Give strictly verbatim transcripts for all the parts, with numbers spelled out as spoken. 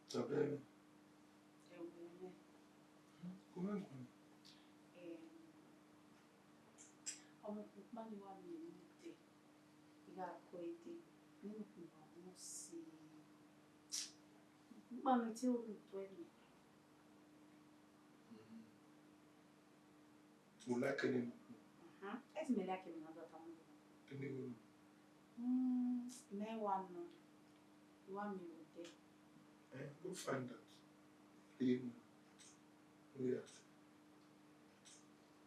Tobere. Ẹwẹ nẹ. Kọmẹ guan. Em, ọmọ kpokpa ni wa miẹn ne te, I gha ko ẹdẹ, ne I kpokpa mu si. Kpokpa ni te ru tuẹ ni. Mo like ni. Mhm. Ẹ ti mẹ like ni na dọta mu. Kini wo? Mm, mẹ wa nọ. I wa miẹn vbe odẹ. Eh, go find out. Leave me. Oh, yeah.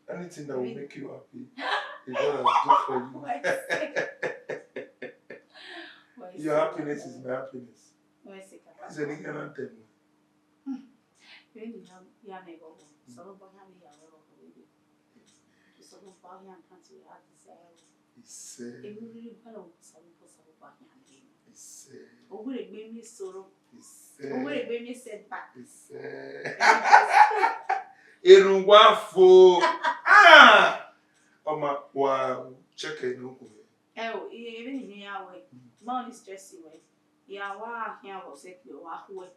Anything that will make you happy is what I'll do for you. Why you say? Why you say? Your happiness is my happiness. Why you say? Why is any other thing? Vbene I ya, ya mwẹ ẹghẹ ọghọ, Osanobua khian vbe ya wẹ ẹghẹ ọghọ vbe. Osanobua khian grant you your heart desire. Isẹ. Emwi rhirhi gualọ Osanobua, Osanobua khian gbe. Isẹ. Ọ wẹ egbe miẹn esoro. Isẹ. Ọ wẹ egbe miẹn setback. Isẹ. Erhunmwu wa fo. Ah! Ọ ma wa check ẹre ne okhuo. Ẹ o, iye vbene I ya wẹ, ma ọni stress wẹ. Ya wa khian vbe ọsẹ kpẹ, wa khuẹ.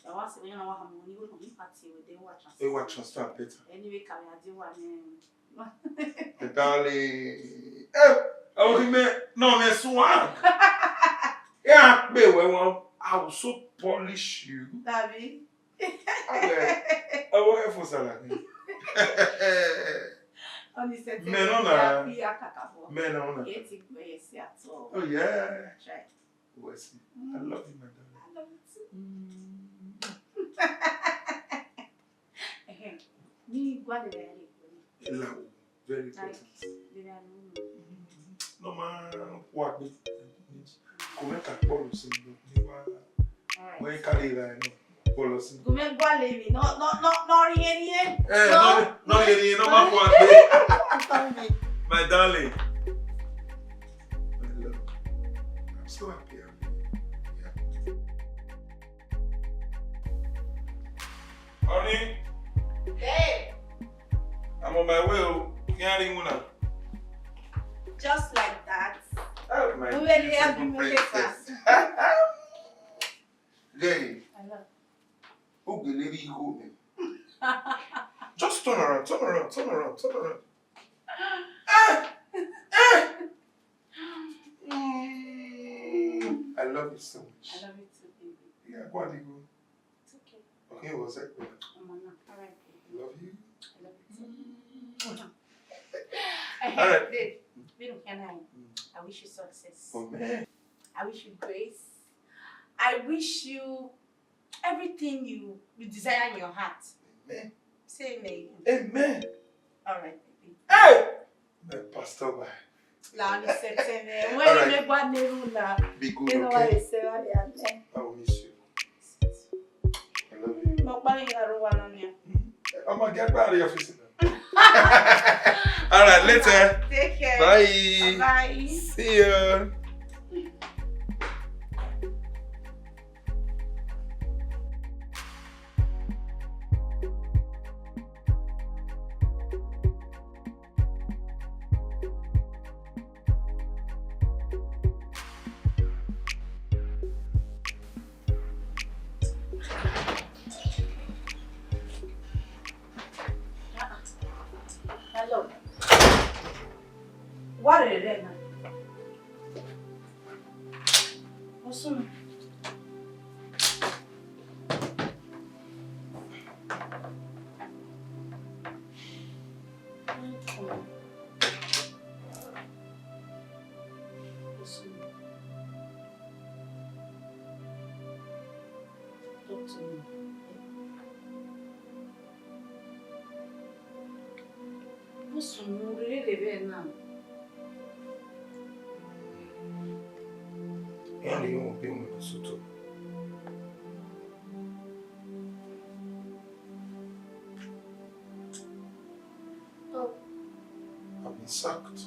Ya wa sẹ vbe iran na wa khama ọni, igho ne ọ ni party wẹ, then wa transfer. E wa transfer better. Ẹni vbe ka vbe a die wa nẹ. Darling. Eh, I will remain, no, man, swag. Yeah, babe, well, well, I will so polish you. Dabi. Okay. I will help for salad. Ọni sẹ te. Men on ya na. Pi akakabọ. Men on na. Ye ti gbẹ ye si at all. Oh, yeah. Try. Wesley. I love you, my darling. I love you too. Mm. Ehem. Ni gualọ ẹre. Ela, very important. Like, they are no more. Mm. No man, what we need. Kò mẹ ka kpọ lọ sí mi, ni wa. All right. Wẹ ka lè ra ẹ náà. Kpọ lọ sí mi. Kò mẹ gualọ mi. No, no, no, no, rien, rien. Eh, no, no, rien, rien, no, ma kọ agbe. My darling. My love. I'm so happy I'm here. Yeah. Honey. Babe. I'm on my way. Oh. Can't even now. Just like that. Oh, my beautiful princess. Hey. Hello. Just turn around, turn around, turn around, turn around. Eh! Eh! Mm. I love you so much. I love you too, baby. Yeah, go on, go. It's okay. Okay, what's that? I'm on. All right, baby. Love you. I love you too. Mm. All right. Babe, babe, can I? Mm. I wish you success. Amen. I wish you grace. I wish you everything you, you desire in your heart. Amen. Say amen. Amen. All right, baby. Hey! My pastor, bye. La ni sẹtẹ mẹ. All right. Wẹ me gba neru na. Be good, okay? I will miss you. I love you. Mo pa yin aro wa na nia. Mm. Ọmọ, get back to your office now. All right, later. Take care. Bye. Bye. See you. Hello. What is it now? What's up? Talk to me. Vbọ sunu rhirhi vbe na? Iran ni yo be mu ne sotọ. Oh. I've been sacked.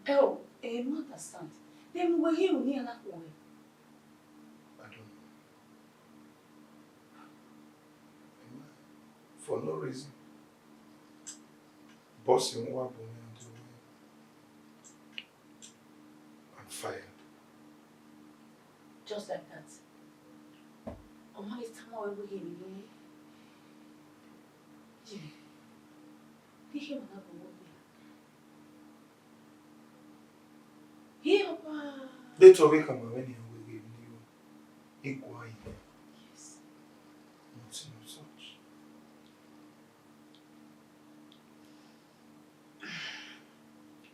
Oh, I don't understand. Then we hear you na. I don't know. For no reason. Boss, you want to I'm fired. Just like that. Ọ wẹ ghe ne ye, ye, ne I khẹ emwa na bu wẹ gbe. Hie papa. De te ọ vbe khama mwẹ nian wẹ ghe emwi ne I ru, I gua yi. Yes. Nothing of such.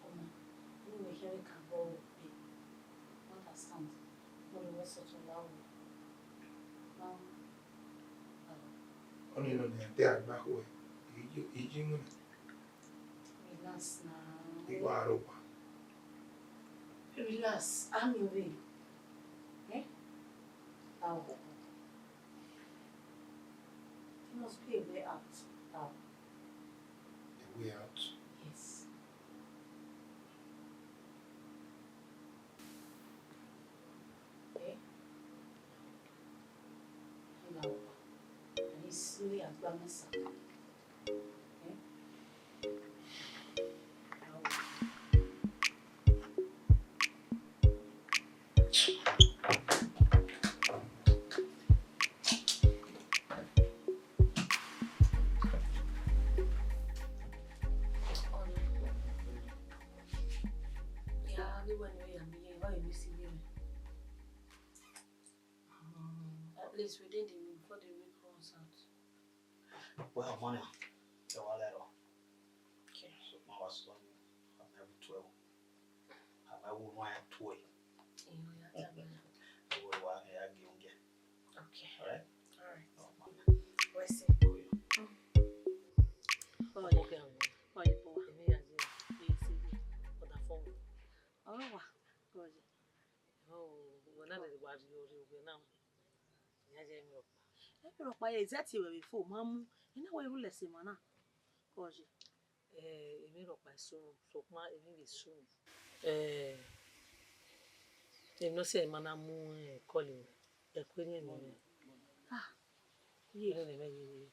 Ọmọ, ne uwẹ khian vbe ka obọ ru egbe, I understand. Mo rẹn wẹ sẹ otọ la ruẹ. Ma, Ọni nọ nian te a gba khuẹ, I yi, I yi iwinna. Relax now. I wa rhọkpa. Relax, I'm your way. Eh? That will go. There must be a way out. How? A way out? Yes. Eh? Ẹ na wa. Àní sílé àgbà mẹ́sà. Eh? Yeah, everyone know you are me. Why you see me? Mm, at least within the week, before the week runs out. Well, money, ẹ wa lẹ rọ. Okay. So, ma wa sọ ni, a ma wu twelve. A ma wu one twelve. Iyo, ya ta bẹ. Ẹ wa, ẹ ya gi oúnjẹ. Okay. All right? All right. Oh, money. Wẹ sẹ. Oh, yeah. Mm. Ọmọ kẹ àwọn. Ọyẹ bọ wa. Èmi yà jẹ. Èyí sì yẹ. Ọ̀dà fọ́ọ̀mù. Ọ̀rọ̀ wa. Ọ̀rọ̀ yẹ. Ọ, wẹ na lele wa rhie ọrre ovbi na. Iran ye emwi rhọkpa. Emwi rhọkpa ye, I zẹ tie ruẹ vbe fo, ma mu. I na wẹ I ru lẹsẹ emwa na. Kọ ye. Eh, emwi rhọkpa i sunu, sokpan emwi vbe sunu. Eh, emwi ne ọ si ẹre ma na mu, eh, call ruẹ, ẹko erriẹn mwẹ. Ah, ye. Erriẹn mwẹ ye, ye.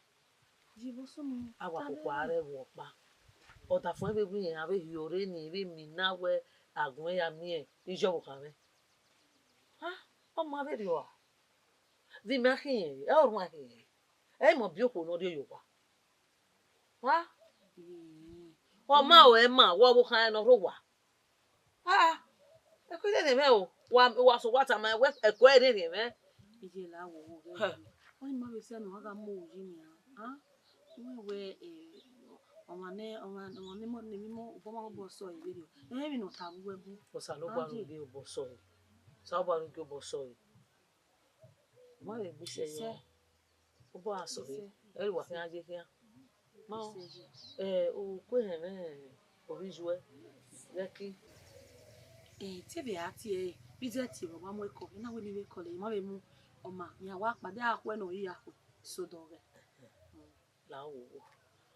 Ye vbọ sunu. A wa koko a rẹ vbe ọkpa. Ọdafẹn vbe wẹ irẹn a vbe rhie ọrre ni vbe mi na wẹ agbọn ya miẹn iyọvbe okhan mwẹ. Ah, ọ ma vberriọ a? Vbe imẹ khian, ẹ ọrhuan khian, ẹ i mẹ ọbiokhuo ne ọ rrie ye owa. Ha? Ọ ma ru ẹre ma, wẹ ọvbokhan rẹn ne ọ rre owa. Ah, ẹko erriẹn mwẹ o, wa, wa sẹ owa tama wẹ ẹko erriẹn mwẹ. Iye la wo wo ghẹ. Hẹ. Ọni ma vbe sẹ ne ọ gha mu owu yi nian. Ah, wẹ wẹ, eh, ọmwa ne, ọmwa, ọmwa ne mọ, ne emwi mọ, obọ ma obọ sẹ ọre vberriọ. Ẹ i mwẹ emwi ne ọ ta vbe uwu ẹbu. Osanobua ne u gie obọ sẹ ọre. Osanobua ne u gie obọ sẹ ọre. Ọ ma vbe gbe isẹ yọ. Isẹ. Obọ a sẹ ọre. Isẹ. Ẹ i wa khian ye khian. Ma, isẹ ye. Eh, u ku ehẹn mwẹ ovbi iyuẹ, Lẹki. Eh, te vbe a tie ẹre, vbe I zẹ tie ruẹ, ọ ma mu ẹko, I na wẹ ne I vbe call ẹre, I ma vbe mu ọmwa, iran wa kpa, de a khuẹ ne ọ i ya khuẹ, so dọghẹ. La wo wo.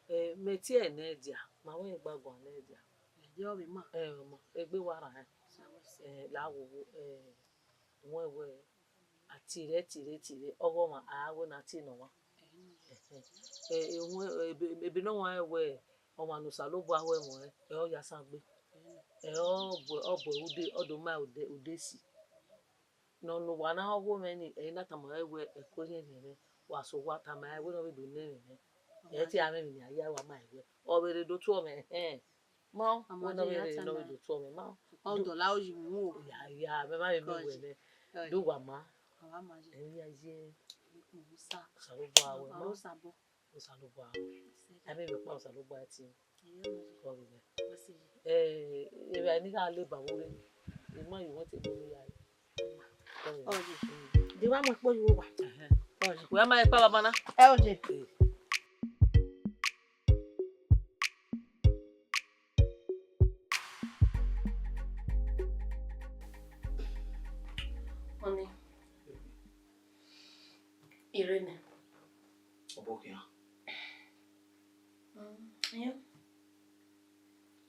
Eh, mẹ tie ẹre ne dia, ma wẹ gba guan ne dia. Ẹdẹ ọ vbe ma. Eh, ọmọ, egbe wa rran. Sa wẹ sẹ. Eh, la wo wo, eh, wẹ wẹ, a tie rẹ, tie rẹ, tie rẹ, ọghọ ọmwa, a wẹ ne a tie ne ọmwa. Ẹhẹn. Eh, ehun, ebe, ebe ne ọmwa rẹn wẹ, ọmwa ne Osanobua ho ẹmwẹ ọnrẹn, ẹ ọ ya asan gbe. Ẹ ọ bu, ọ bu ẹre ude, ọ do ma ude, ude esi. Ne ọ ne uwa na họghọ mwẹ ni, ẹ i na tama ẹre wẹ ẹko erriẹn mwẹ, wa sẹ owa tama ẹre wẹ ne ọ vbe do nẹ mwẹ. Ẹ i te a mwẹ emwi ne a ya, wa ma ẹre wẹ. Ọ vbe rre do tuẹ mwẹ, ẹhẹn. Ma, wẹ ne ọ vbe rre ne ọ vbe do tuẹ mwẹ, ma. Ọ dọla oyi mu o. Ya, ya, mẹ ma vbe miẹn wẹ nẹ. Do wa ma. Ẹ i ya ye. Osanobua wẹ ma. Osanobua. A vbe vbe ọkpa Osanobua ẹtin. Kọ vbe mwẹ. Eh, evbare ne I gha le ba vbe orre, I ma ye uwẹ te do ya re. Ọye. De wa mu ẹkpo ye uwa. Ẹhẹn. Ọye. Wẹ ma ẹkpo baba na. Ẹ ọye. Eh. Ọni. Irene. Ọbokhian. Mm, yeah.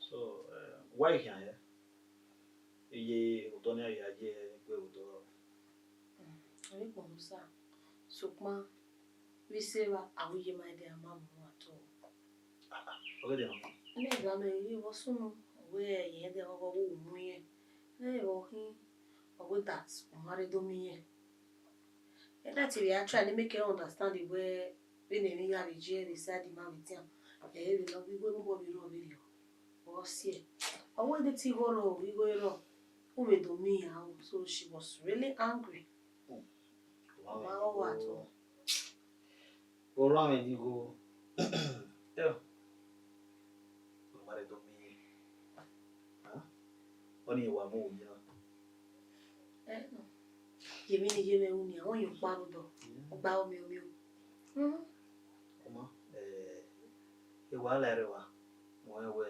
So, eh, why you here? Iye odọ ne a ya ye ẹgbẹ odọ. Mm, ẹ i kpọnmwẹ osa. Sokpan, vbe ise evba, a ru iye ma de a ma mu atu. Ah, ah, ọghe de nọ. Ẹmwẹ gha mẹ rhie vbe ọ sunu, ọ wẹ irẹn de ọghọ vbe mu irẹn. Ẹ vbe ọ khin, ọ wẹ that, ọ ma rre do miẹn irẹn. That we are trying to make her understand the way vbene emwi ya vbe je vbe side ima vbe tian. Ẹ vbe nọ, igho ne obọ vbe rrọọ vberriọ. Ọ siẹ. Ọ wẹ de te igho rrọọ, igho i rrọọ, u vbe do miẹn iran o. So she was really angry. Ọ ma rọ wa at all. Orhan mwẹ ni igho. Yo. Ọ ma rre do miẹn. Huh? Ọnii wa mu oya. Ẹ nọ. Ye emwi ne I ye mwẹ ru nian, ọ yan ọkpa rre odọ, ọ gba omiomio. Mhm. Ọma, eh, e wa la ẹre wa, wẹ wẹ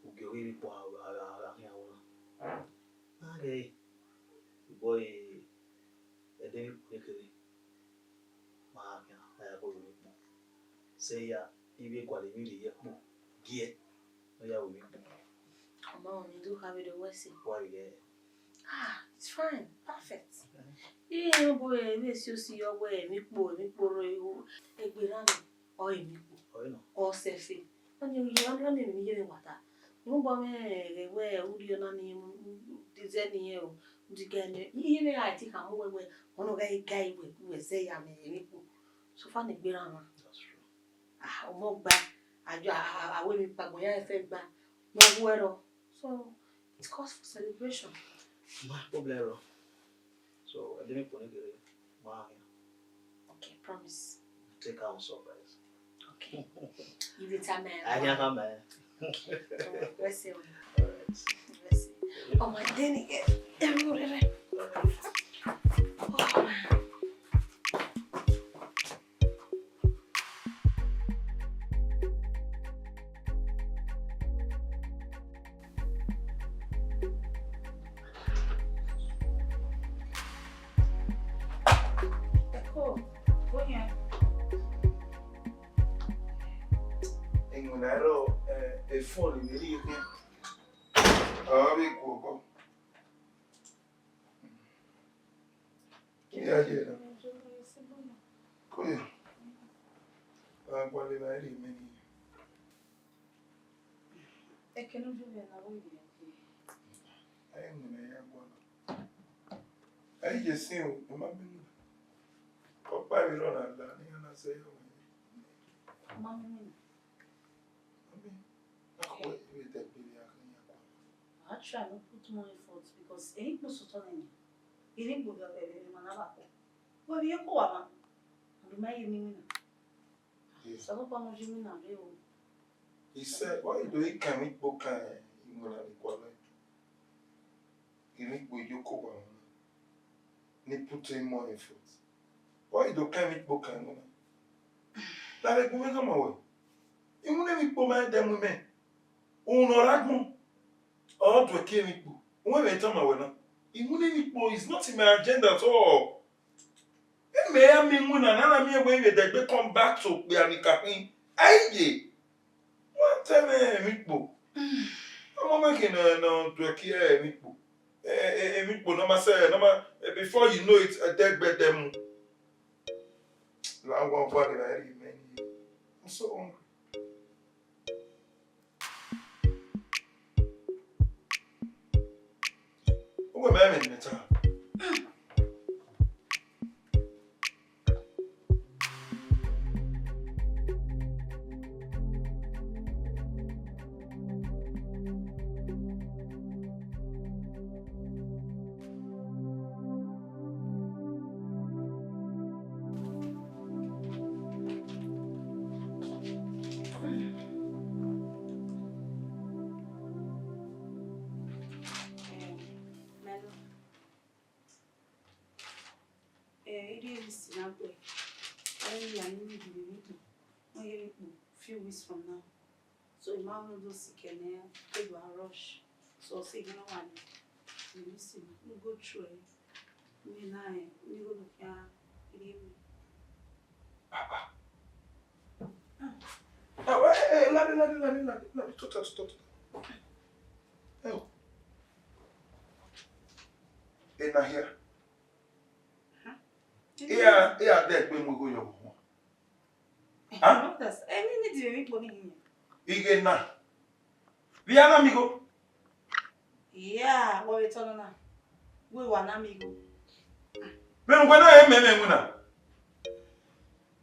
ugie ọghe emwi kpọ a, a, a, a khian ru na. Na ghe, boy, ẹdẹ emwi kpọ ne kherhe. Ma khian, a ya gu emwi kpọ. Sẹ ya, I vbe gualọ emwi rhie ye ẹkpo, giẹ, ne ọ ya ru emwi kpọ. Ọma, ọni do kha vbe do wẹ ẹse. Wa vbe ghe. Ah, it's fine, perfect. Iran bu vbe si osi yọ wẹ emwi kpọ, emwi kpọ rre egbe na ni, ọ emwi kpọ. Ọ i nọ. Ọ sẹfe. Ọni ye, ọni, ọni emwi ne I ye mwẹ wata. Rhunmwuda mwẹ ghe wẹ urhi ọna ni, dizẹ ni o, diga ni, I ye mwẹ gha ti khama uwẹ wẹ, ọna gha ga wẹ, wẹ zẹ ya mwẹ emwi kpọ. So far ne egbe na mwa. That's true. Ah, ọmọ gba, a, a, a, a wẹ emwi kpa agbọn ya fẹ gba, ne ọ wu ẹrọ. So, it calls for celebration. Ma problem ẹrọ. So, ẹdẹ emwi kpọ ne kherhe, ma khian. Okay, promise. Take her on surprise. Okay. You will tell me. I can come, man. Okay. Don't worry. Wẹ ẹse o. All right. Wẹ ẹse. Ọmọ, then again, everyone. All right. Oh, man. Ẹko, bọyan. Engo na rrọọ, eh, efọn ni vbe rhie khian. A vbe gu ọkọ. Iyayi na. Koya. Wa gualọ evbare rhie mẹ nii. Ẹkẹnẹ u vbe na vbe rhie. Ẹ i winna ya gualọ. Ẹ i ye sin o, ọ ma miẹn winna. Ọkpa vbe rrọọ na la ne iran na sẹ ya wẹ. Ọ ma miẹn winna. Ọ miẹn. Na khuẹ vbe dẹgbe vbe a khian ya gualọ. I try no put more effort because emwi kpo sotọ nẹ nia. Emwi kpo vbe, vbe, vbe emwa na vbe akpọ. Wẹ vbe ye ko wa ma. And u ma ye ne iwinna. Yeah. Osanobua ne ọ ye iwinna rre o. He said, why you do it? Can we book, uh, iwinna ni gualọ? Emwi kpo yo ko wa ma. Ni put in more effort. Why you do can emwi kpo kan iwinna? Lahọ gu mwẹ khama wẹ. Iwinna emwi kpo ma dẹ mu mẹ. Unu ọ rre agbọn. Ọ do ẹki emwi kpo. Uwẹ vbe tama wẹ na. Iwinna emwi kpo is not in my agenda at all. Ẹ mẹ ya miẹn iwinna na, na miẹn wẹ I vbe dẹgbe come back to okpia ni kakhin. Ai ye. Wa tẹ mwẹ emwi kpo. Ọmọ mwẹ khin ne, ne ọ do ẹki emwi kpo. Eh, eh, emwi kpo ne ọ ma sẹ, ne ọ ma, eh, before you know it, ẹdẹ gbe ẹdẹ mu. La wa gua ghe ra ri mẹ ni. I'm so hungry. Uwẹ mẹ mẹ ni mẹ ta. Eh, I rhie list na gbe. Ẹre ya ni mi gbe vbe moto. Wọ́n yẹ mi kpo few weeks from now. So, I ma wan do sick ẹnẹ, e do a rush. So, ọ sẹ ghe ne ọ wa ni. Let me see, let me go through it. Mi na, eh, mi go look here. Ah, ah. Ah, eh, eh, lade, lade, lade, lade, lade, tota, tota, tota. Eh, oh. Ena hia. Huh? Iya, iya de gbe mu igho yọ wọn. Huh? What else? Eni ni di vbe mi kpo ni hin. Ighe na. Via na mi igho. Yeah, wọ vbe tọ nọ na. Wẹ wa na mi igho. Vbene uwẹ na ye mẹ mwẹ iwinna?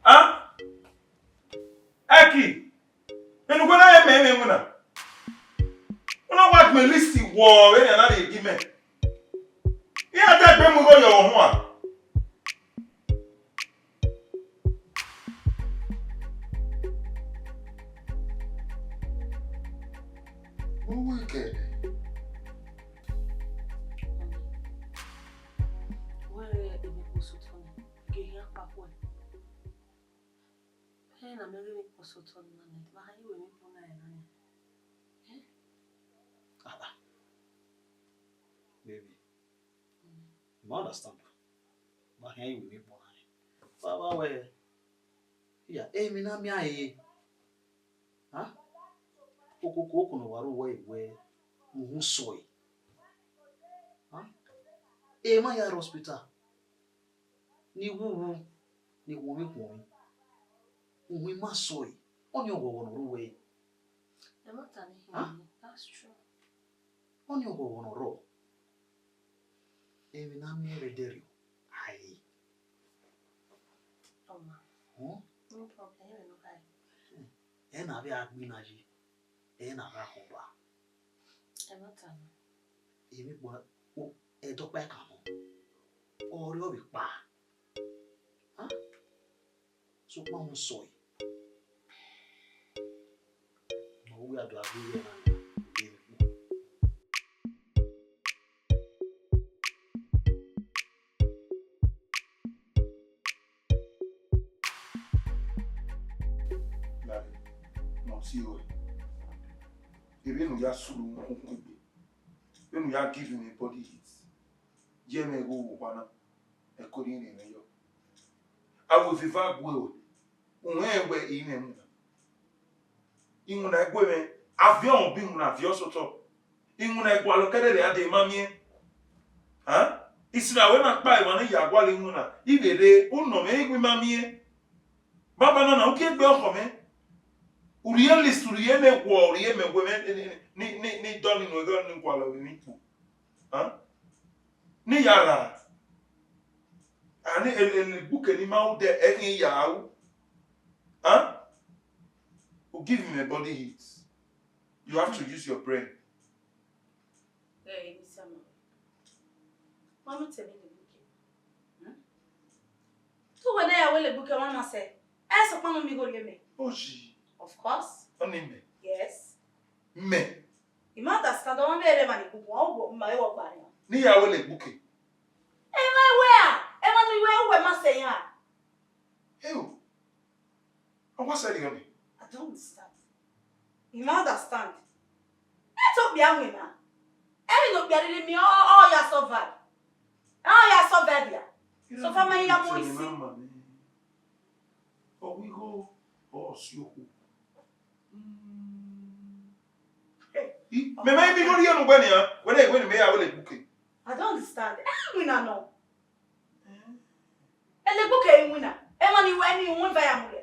A? Ẹki, vbene uwẹ na ye mẹ mwẹ iwinna? U na wa gbẹn list wọ vbene a na rhie gi mẹ. Iran dẹgbe mu igho ye ọmwa huan. Uwu kẹ. Wẹ rẹ emwi kpo sotọ ni, gie iran kpa khuẹ. Ẹ na mẹ ghe emwi kpo sotọ ni na nẹ, ma ha ye wẹ emwi kpo na ẹre na nẹ. Eh? Ah, ah. Baby, mm, I ma understand. Ma khian ye wẹ emwi kpo na nẹ. Wa, wa wẹ, iya, emwi na miẹn ẹre. Huh? Okoko okoko ne ọ wa ru wẹ wẹ uhunmwu sọe. Huh? Emwa ya rre hospital. Ni wuwu, ni khuọnmwi khuọnmwi. Uhunmwu ima sọe. Ọnii ọghọghọ ne ọ ru wẹ. Ẹmwata ni, huh? That's true. Ọnii ọghọghọ ne ọ rrọọ. Emwi ne a miẹn vbe ẹdẹrriọ, a re. Ọma. Hmm? No problem, ẹ i re ne ọ khae. Ẹ na vbe a gbe na yi, ẹ na vbe a khọn ba. Ẹmwata ni. Emwi kpo, o, ẹdẹ ọkpa ẹkan nọ. Ọ rre ọ vbe kpa. Huh? Sokpan uhunmwu sọe. Ne ọ wẹ a do a gbe ighẹ na, vbe emwi kpo. Lare, ne ọ si ruẹ. Erriọ ne u ya sunu khunkhuẹn egbe. Vbene u ya give me body heat. Ye mwẹ igho vbe owa na, ẹko ne I rhiẹnrhiẹn yọ. Aro viva gue ruẹ, u rẹnrẹn wẹ I i mwẹ iwinna. Iwinna i gue mwẹ, a viọ ọmwa obọ iwinna viọ sotọ. Iwinna i gualọ kẹdẹdẹ a dee ma miẹn. Huh? Isina wẹ na kpa emwa ne ya gualọ iwinna, I vbe rre, u nọ mwẹ, I wẹ I ma miẹn. Banbanna na, u gie egbe ọkhọ mwẹ. U rhie list, u rhie mẹ wọ, u rhie mẹ wẹ mwẹ ni, ni, ni, ni dọni nu ẹghẹ ne I gualọ vbe emwi kpo. Huh? Ne I ya ra. A ni ele, ele egbuke ne I ma ru dẹ, ẹ i khian ya ru. Huh? You give me body heat. You have to use your brain. Ẹ, Mister Mama. Mama, tell me the book. Hmm? Tu wẹ ne ya wẹ le egbuke ọmwa na sẹ. Ẹ sokpan ne ọ miẹn igho rhie mẹ. Oji. Of course. Ọni mẹ. Yes. Mẹ. I ma understand, ọmwa vbe rre emwa ni kpukpu, ọ wọ, ma vbe wọ gba rẹn. Ne I ya wẹ le egbuke. Emwa wẹ a, emwa ni wẹ uwẹ ma sẹ iran. Heo. Ọ wa sẹ rriọ nẹ? I don't understand. I ma understand. Ẹ to kpia winna. Emwi ne okpia rhirhi miẹn, ọ, ọ ya survive. Ọ ya survive ya. So far, ma ya mu isi. Ọ wẹ igho, ọ si okhuo. Mm. Hey, I, mẹ ma miẹn igho rhie ne uwẹ nian, wẹ ne, wẹ ne mẹ ya wẹ le egbuke. I don't understand. Ẹ winna nọ. Eh. Ele egbuke i winna. Emwa ni wẹ ni winna eva ya mu rre.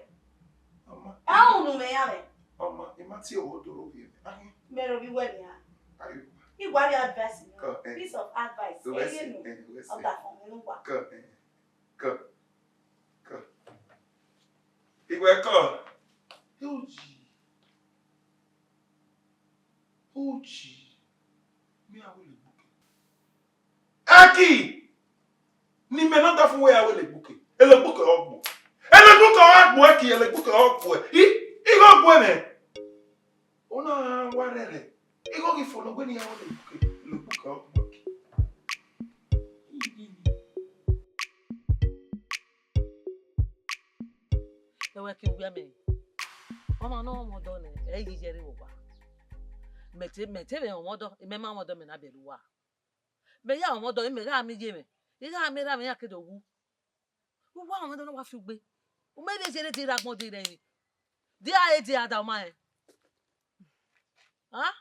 Ọma. Ẹ unu mẹ ya mwẹ. Ọma, I ma tie owo do ro vbiẹ mwẹ. Ahin. Mẹ ro vbe wẹ nian. Ayo. I wa rhie advice nọ. Kọ, eh. Piece of advice. Wẹ si, eh, wẹ si. Ọdafọn mwẹ ne uwa. Kọ, eh. Kọ. Kọ. Iwẹ kọ. Oji. Oji. Mẹ a wẹ le egbuke. Ẹki! Ne imẹ na da fo wẹ a wẹ le egbuke. Ele egbuke ọ gbuẹ. Ele egbuke ọ gbuẹ, ẹki, ele egbuke ọ gbuẹ. I, igho gbuẹ mwẹ. Ọ na wa rẹrẹ. Igho ghi fo ne ọ wẹ ne I ya wẹ le egbuke. Ele egbuke ọ gbuẹ, ẹki. Ẹ wẹ ke wia mẹ. Ọmwa ne ọ mwẹ ọdọ nẹ, ẹ i ye yẹrẹ vbe owa. Mẹ te, mẹ te vbe mwẹ ọdọ, imẹ ma mwẹ ọdọ, mẹ na bẹrẹ uwa. Mẹ ya mwẹ ọdọ, imẹ gha miẹn iye mwẹ. I gha miẹn erha mwẹ iran ke do wu. Uwa mwẹ ọdọ ne wa fi ugbe. U mẹ vbe zẹrẹ de ra agbọn de rẹ emwi. De a re de a da ọmwa rẹn. A?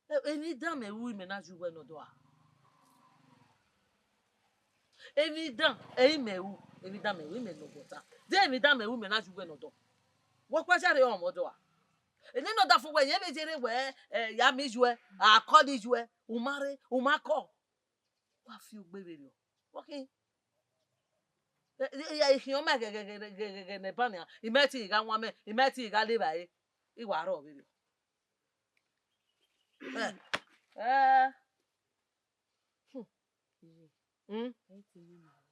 E-, emwi dan mẹ ru imẹ na yu wẹ ne ọdọ a? Emwi dan, ẹ i mẹ ru, emwi dan mẹ ru imẹ ne ọdọ ta. De emwi dan mẹ ru imẹ na yu wẹ ne ọdọ? Wẹ ọkpa zẹrẹ ọmwa ọdọ a? Ene ne ọdafẹn wẹ, irẹn vbe zẹrẹ wẹ, ẹ, ya miẹn iyuẹ, a kọlọ iyuẹ, u ma rre, u ma kọ. Wa fi ugbe vberriọ. Wa khin. Ẹ, ẹ, ẹ, I khian ma ghẹghẹghẹghẹ ne ẹban nian, I ma te gha wan mẹ, I ma te gha le evbare, I wa rrọọ vberriọ. Ẹ, ẹ. Hmm. Hmm. Ẹ te miẹn na wẹ.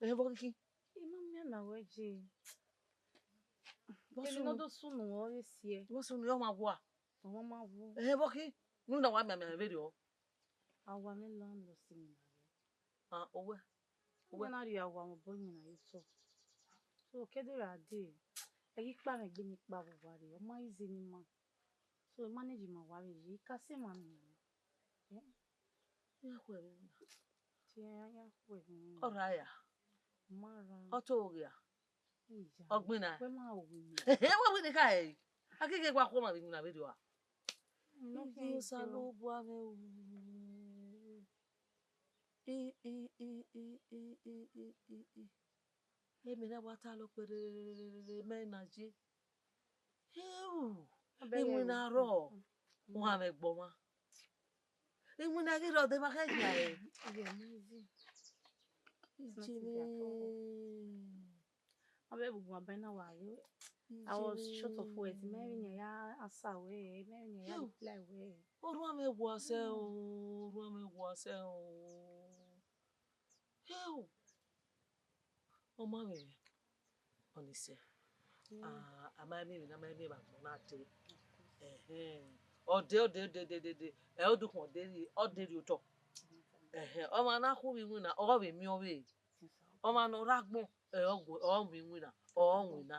Ẹ, vbọ khin? I ma miẹn na wẹ je. Vbọ sunu? Emwi ne ọ do sunu ọ ghi siẹ. Vbọ sunu, ọ ma wua. Ọ ma wu. Ẹ, vbọ khin? Unu na wa mianmian vberriọ. Awa mwẹ landlord si mwẹ na wẹ. Ah, owẹ. Owẹ. Ọ na rhie awa mwẹ obọ mwẹ na ye otọ. So, ke de ra dee, ẹ ghi kpa mwẹ egbe ne I kpa vbe owa rre, ọ ma easy ne I ma. So, I manage ma wa vbe yi, I ka sẹ emwa miẹn mwẹ. Eh? Ya khuẹ vbe iwinna. Tie ya khuẹ vbe iwinna. Ọ rra ya. Ma rra. Ọ to ghe a. Iya. Ọ gbinna. Wẹ ma wu mwẹ. Ehe, wa wẹ ne I ka hẹ. A ghi ghe wa khuọma vbe iwinna vberriọ a. No. Iye Osanobua mwẹ o. I, i, i, i. Emwi ne a wa talọ kperere mẹ na ye. Heu, iwinna rrọọ, uhan mwẹ gbe ọmwa. Iwinna ghi rrọọ de ma khẹ gia ẹre. Iye mwẹ. Iye mwẹ. Avbe ẹvbo ugbẹn na wa ghe. I was short of words. Mẹ vbe yan ya answer wẹ, mẹ vbe yan ya reply wẹ. Orhuan mwẹ wa sẹ o, orhuan mwẹ wa sẹ o. Heu! Ọ ma vbe mwẹ, ọnii sẹ. Mm. Ah, a ma miẹn emwi ne a ma miẹn vbe agbọn na dee. Ẹhẹn. Ọ dee, ọ dee, ọ dee, dee, dee, dee. Ẹ, ọ do khun, ọ dee rhie, ọ dee rhie otọ. Ẹhẹn. Ọmwa ne a khu vbe iwinna, ọ vbe miẹn ọvbehe. Ọmwa ne ọ rre agbọn, ẹ, ọ gu, ọ vbe iwinna, ọ winna.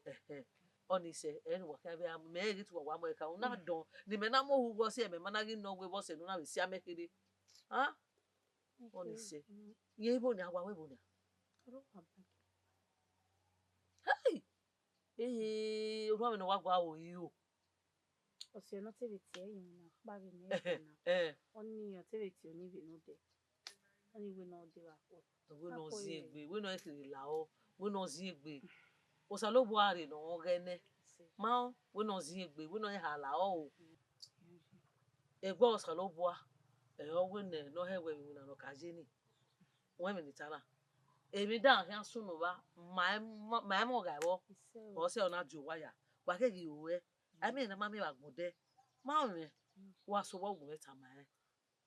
Ẹhẹn. Ọnii sẹ, ẹ, ne uwa khian vbe a, mẹ i ghi te uwa wa mu ẹre ka, u na dọn, ne imẹ na mu ohu vbọ sẹ, mẹ ma na ghi nọ wẹ vbọ sẹ ne u na vbe si amẹ kherhe. Ah? Ọnii sẹ. Rẹn ibo nia, wa wẹ ibo nia? Hey! Ee, orhuan mwẹ ne ọ wa gua ro iro. Ọse ne ọ te vbe tie ẹre iwinna ọkpa vbe nẹ ẹghẹ na. Eh. Ọnii ọ te vbe tie ọnii vbe ne odẹ. Ọnii wẹ ne ọ de vbe akhuẹ. Wẹ ne ọ ziẹn egbe, wẹ ne ọ kere lahọ, wẹ ne ọ ziẹn egbe. Osanobua rre ne ọ ghẹ nẹ. Ma ọ, wẹ ne ọ ziẹn egbe, wẹ ne ọ ha lahọ o. Egbe Osanobua, ẹ, ọ wẹ ne, ne ọ hẹ wẹ vbe iwinna ne ọ ka ye ni. Wẹ vbe ne I ta na. Emwi dan khian sunu vba, ma, ma, ma ẹmwẹ ọghe vbọ. Ọ sẹ ọ na die owa ya. Wa keghi ru ẹre. A miẹn ne a ma miẹn vbe agbọn odẹ. Ma rẹn, wa sẹ owa gu mwẹ tama rẹn.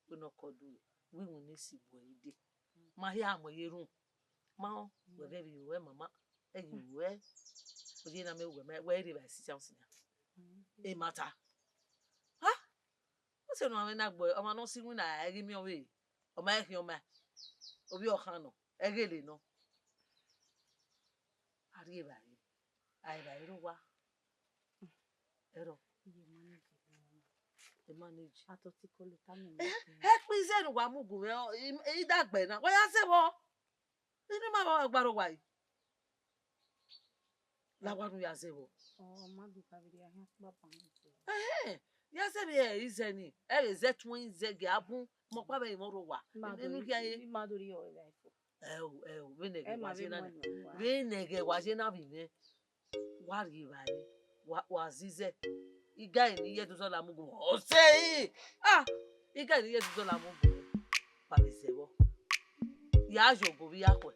Wẹ ne ọ kọ do, wẹ iwinna esi bu ẹre dee. Ma hia mu ẹre ye erhunmwu. Ma rẹn, wẹ ghẹ vbe ru ẹre, mama, ẹ ghi ru ẹre. Ọ ye na mẹ wẹ mẹ, wẹ rre evbare sisi ounce nia. E ma ta. Ha? Ọ sẹ ne a mwẹ na gbe ọmwa ne ọ si iwinna, ẹ ghi miẹn ọvbehe, ọ ma khian ọmwa, ovbi ọkhan nọ, ẹ ghe le nọ. A rri evbare, a rri evbare rre owa. Ẹrọ. Iye manage. E manage. A to ti kolo ta mẹ. Ẹ, ẹ kpe ize ne uwa mu gu mwẹ, ọ, i, i dagbe na, wa ya zẹ vbọ. Inu ma vbe gba rre owa yi. La wa nu ya zẹ vbọ. Ọ ma du ka vbe rhie ahian kpa ban. Ẹhẹn, ya zẹ vbe ize ni, ẹ vbe zẹ tuẹn ize gie a bun, mẹ ọkpa vbe emọ rre owa. Inu gia ye. Ma do rhie ọre life. Ẹ o, ẹ o, vbene ẹghẹ wa ye na, vbene ẹghẹ wa ye na vbe mwẹ, wa rri evbare, wa, wa zizẹ. Igari ne I ye dozọ la mu gu mwẹ, ọ sẹ ẹre. Ah, igari ne I ye dozọ la mu gu mwẹ, wa vbe zẹ vbọ. Ya ye ogo vbe iyakhuẹ,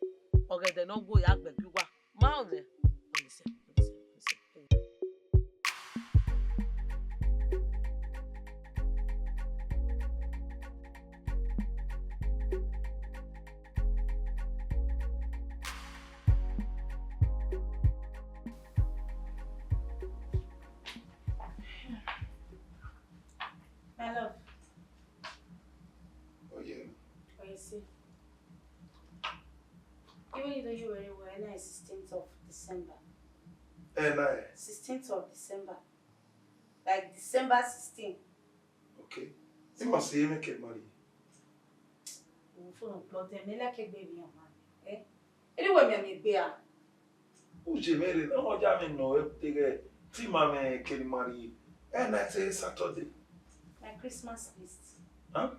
ọghẹdẹ ne ọ wo ya gbẹn gie uwa. Ma rẹn, ọnii sẹ, ọnii sẹ, ọnii sẹ. My love. Oh, yeah. Oh, you see. Even you don't you very well, now it's sixteenth of December. Eh, nine. Sixteenth of December. Like December sixteen. Okay. Ẹ ma sẹ, ẹ mẹ kẹ marry. Òun fún un plot ẹ, mi like egbe mi ọmọ. Eh? Anyway, mi, mi gbe a. U je mẹ rre, ọ ya mẹ nọ ẹ te ghẹ, te I ma mwẹ kẹ ne I marry. Ẹ na te Saturday. My Christmas list. Huh?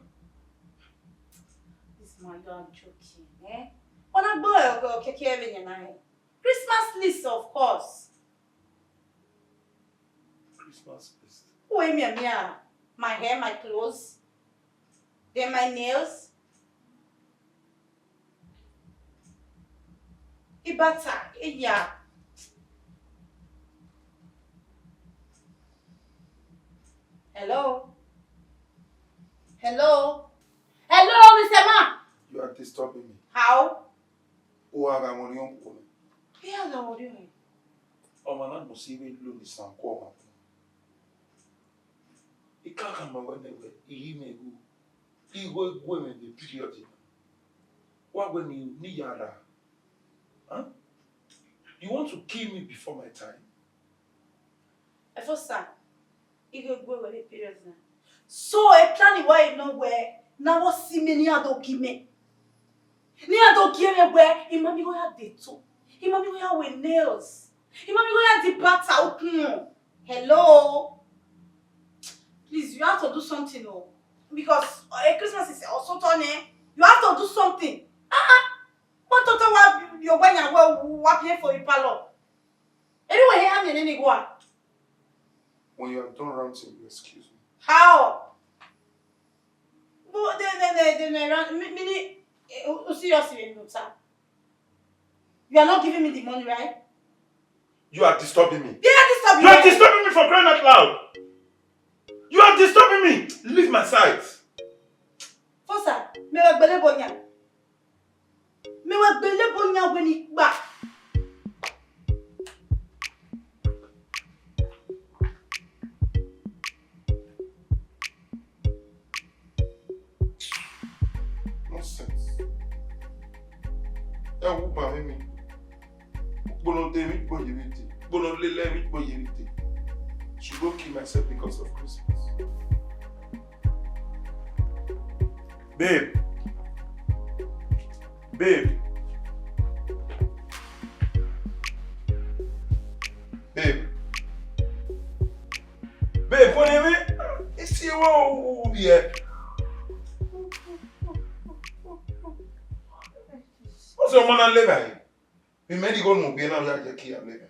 This man, you are joking, eh? Ọ na gbe ọ, ọ, ọ, kẹkẹ vbe yẹn na, eh? Christmas list, of course. Christmas list. Who am I? My hair, my clothes, then my nails. Ibata, iya. Hello? Hello? Hello, Mister Man! You are disturbing me. How? U gha gha mwẹ orhiọn koko nẹ. Iran gha mwẹ orhiọn nẹ. Ọmwa na must even lo ni san ku ọmwa bun. I ka khama wẹ nẹ wẹ, I ghi mwẹ igho. Igho gue mwẹ vbe period na. Wa wẹ ne I ya ra. Huh? You want to kill me before my time? Efosa, igho gue wẹ vbe period na. So, e plan wa nọ wẹ ne avbe osi mẹ ne iran do gi mẹ. Ne iran do gie mwẹ wẹ, I ma miẹn igho ya de eto. I ma miẹn igho ya wẹ nails. I ma miẹn igho ya de ibata ukun. Hello? Please, you have to do something o. Because, uh, Christmas is also turning. You have to do something. Ah, ah. What total wa yo wa yan wa wa pay for the parlor? Anyway, here I'm in any go. When you are done ranting, you excuse me. How? But the, the, the, the, the, me, me, eh, u, u serious with me, sir? You are not giving me the money, right? You are disturbing me. Yeah, disturb You are you. Disturbing me for crying out loud. You are disturbing me. Leave my side. Fosa, me wa gbele bonya. Me wa gbele bonya wẹ ne I gba. Nonsense. Ẹ wo ba mwẹ mi. Ukpo ne ọ de emwi kpo ye vbe te. Ukpo ne ọ lele emwi kpo ye vbe te. Should go kill myself because of Christmas. Babe. Babe. Babe. Babe, kone mwẹ, isi ẹvbo u vbiẹ. Ọ sẹ ọmọ na levba ẹre. Vbe imẹ rhie igho ne u biẹ na, ọ ya jẹ ke iran levba ẹre.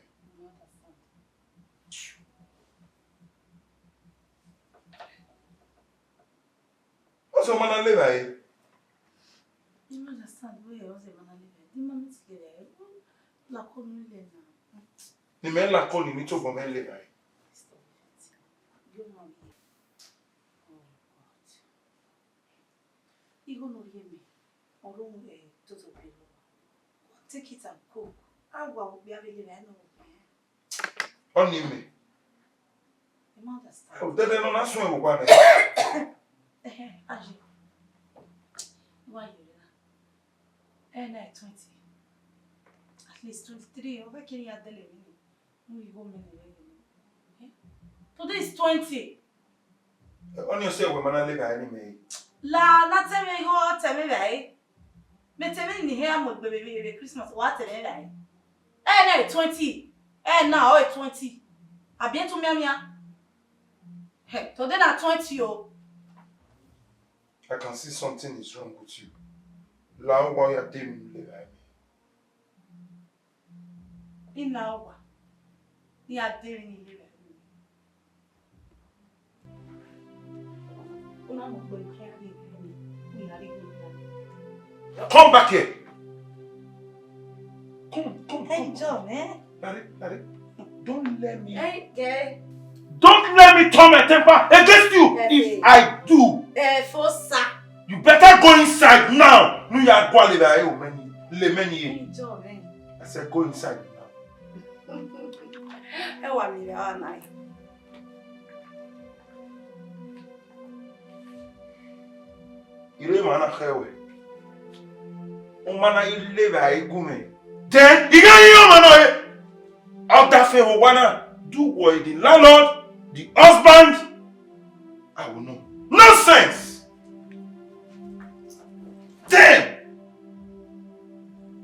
Ọ sẹ ọmọ na levba ẹre. I ma understand wẹ ọ sẹ ọmọ na levba ẹre. Di ma mi ti levba ẹre. Lakọ ne u lele na. Ne imẹ lakọ ne I tobọ mwẹ levba ẹre. Stop it. You know me. Oh God. Igho ne ọ rhie mẹ, ọ rre ohun, eh, toto biẹ lọ. Take it and cook. A wa okpia vbe levba ẹre nọ. Ọni mẹ. You understand? Odede nọ na suẹn vbe owa nẹ. Ehe, aye. Wa ye ra. Eh, na twenty. At least twenty-three. Ọ vbe kere ya dele mi ni. Mu igho mẹ ne mẹ. Eh? Today is twenty. Ọni ọ sẹ wẹ ma na levba ẹre ne imẹ. La na tẹ mwẹ igho, tẹ mwẹ vbe ẹre. Mẹ tẹ mwẹ ni hia mu egbe vbe, vbe Christmas, wa tẹ mwẹ vbe ẹre. Eh, na twenty. Eh, na ọ twenty. Abi etu mianmian. Hey, today na twenty o. I can see something is wrong with you. La owa ya de mi levba ẹre. I na owa, I ya de emwi ni lele ẹre. U na mu gbe kẹ ẹre ni, u ya rhie igho ya. Come back here. Come, come, come. Enjoy, eh? Larry, Larry, don't let me. Hey, girl. Don't let me turn my temper against you. Yes, if eh. I do. Eh, for sir. You better go inside now. Nu ya gua le ba e o many, le many. Enjoy, eh? I said go inside now. Ẹ wa mi rẹ ọna. Ire ma na khẹ wẹ. Uma na i le vbe a i gu mwẹ. Then, I gha rinmwian ọmwa nọ re. Ọ dafe ho owa na, do wọ the landlord, the husband. I will know. Nonsense! Then,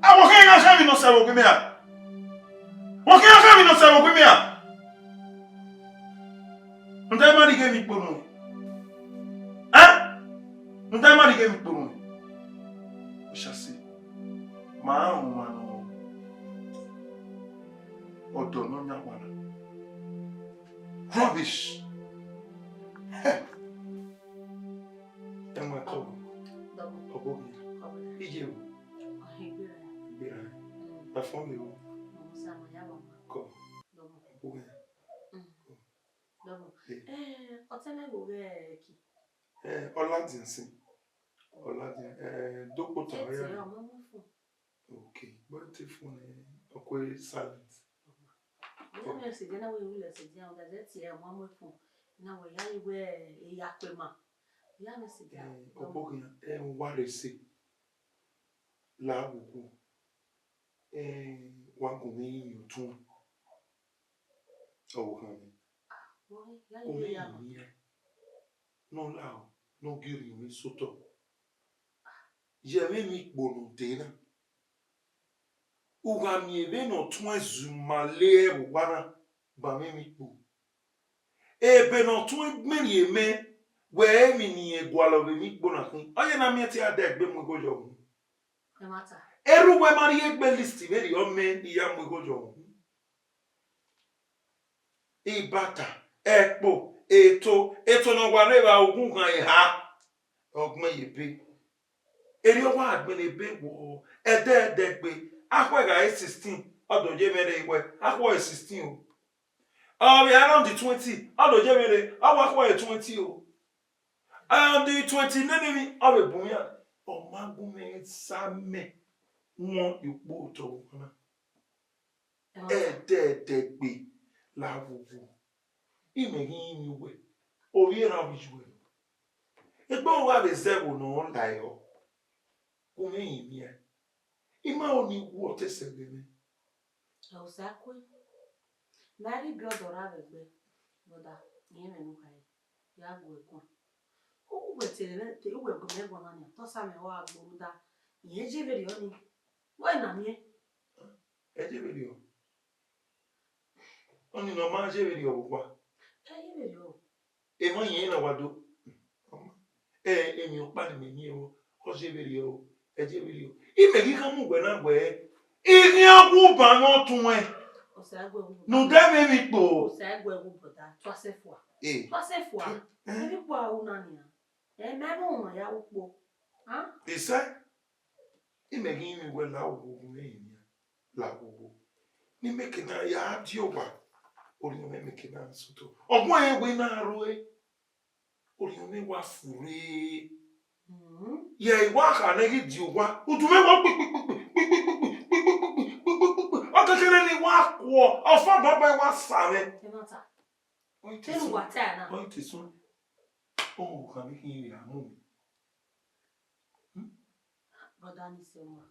a wọ khan gha khẹ emwi ne ọ sẹ vbe owa mwẹ ra? Wọ khan gha khẹ emwi ne ọ sẹ vbe owa mwẹ ra? Rhunmwuda ma rhie ighe emwi kpo nuẹn. Ẹn? Rhunmwuda ma rhie ighe emwi kpo nuẹn. Oshasi, ma rẹn ọmwa ne ọ, ọdọ ne ọ yan owa na. Rubbish. Hẹ. Ẹmwẹ kọ. Ọbọ ghi. Iye o. Igbera. Igbera. Mm. Ẹfọn. Eh, ọtẹn mwẹ vbe ghẹ ki? Eh, ọ ladian sin. Ọ ladian, eh, dokpota ọ ya. Ẹtin ọmọ mu fun. Okay, but the phone, eh, ọ kue silent. Ọ ya mẹ sẹ dia na wẹ ru lẹ sẹ dia, ọ da zẹ tie ọmọ mu fun. Na wẹ ya yi wẹ, eh, ya kpe ma. Ọ ya mẹ sẹ dia. Eh, ọ bọ khian, eh, wa rre sẹ. La ghogho. Eh, wa gu mwẹ yin otuẹn. Ọvbokhan mwẹ. Wẹ ya Gu mwẹ ye ya yin ma. Yin ne ọ lao, ne ọ gie orhiọn mwẹ sotọ. Ye ẹmwẹ emwi ikpo ne ọ dee na. U gha miẹn vbene ọ tuẹn zu ma le ẹvbo uwa na, ba mwẹ emwi ikpo. Ebe ne ọ tuẹn gbẹn rhie mẹ, wẹ emwi ne irẹn gualọ vbe emwi ikpo na khin. Ọ ye na miẹn te a da egbe mu igho yọ wu. Erha uwẹ ma rhie egbe list vberriọ mẹ ne I ya mu igho yọ wu. Ibata, ẹkpo, eto, eto ne ọ wa rre evba ughughan eha, ọ gbẹn ye ebe. Erriọ ọ wa gbẹn ebe wọ, ẹdẹ ẹdẹgbe, akhuẹ gha re sixteen, ọ do ye mwẹ rre wẹ, akhuẹ re sixteen o. Ọ vbe around twenty, ọ do ye mwẹ rre, ọ wa akhuẹ re twenty o. And the twenty nene emwi, ọ vbe bun iran, ọ ma gu mwẹ sa mẹ wọn ye ukpo otọ vbe ọna. Ẹdẹdẹgbe la vbe uwu. Imẹ ghi rinmwian uwẹ, ovbi erha vbe iyuẹ. Egbe uwa vbe zẹ ẹvbo ne ọ la ẹre, gu mwẹ rinmwian. I ma ho ne I wu ọtẹn sẹ ẹghẹ mwẹ. Ẹ, Osakhue, ma i rhie ibiọdọ ra vbe ẹgbẹ, brother, rẹn mwẹ ne u khare, ya gu ẹre guan. Uwẹ te rẹn te uwẹ gu mwẹ guan na nian, te ọ sa mwẹ ọre a gbe rhunmwuda, irẹn ye vberriọ nii, wẹ na miẹn. Ẹ ye vberriọ. Ọnii ne ọ ma ye vberriọ vbe owa. Ẹ ye vberriọ. Emwa iyẹn na wa do. Ẹ, emwi ọkpa ne imẹ miẹn vbọ, ọ ye vberriọ o, ẹ ye vberriọ. Imẹ ghi khama uwẹ na wẹẹ, I ghian wu ban ne ọ tuẹn. Osakhue wu. Ne u dẹ mwẹ emwi ikpo. Osakhue wu brother, tuasẹ fua. Eh. Tuasẹ fua. Eh. Emwi ikpo a ru na nian. Ẹ, mẹ vbe ọmwa ya ru ukpo. Hàn? Isẹ, imẹ ghi rinmwian uwẹ la ghogho vbe imẹ rinmwian, la ghogho. Ne imẹ ke na ya die owa, orhiọn mwẹ mẹ ke na sotọ. Ọguọnrẹn wẹ na rrọọ, orhiọn mwẹ wa furre. Mhm. Ye I wa kha nẹ ghi die owa, udu mwẹ wa kpikpikpikpi. Ọ kekere ne I wa kuọ, ọfan baba wa sa mwẹ. Ẹ ma ta. Ọ i te Te nu sun. Wa ta na. Ọ i te sun. Ọ kha vbe khin ya mu. Brother ni sẹ emwa,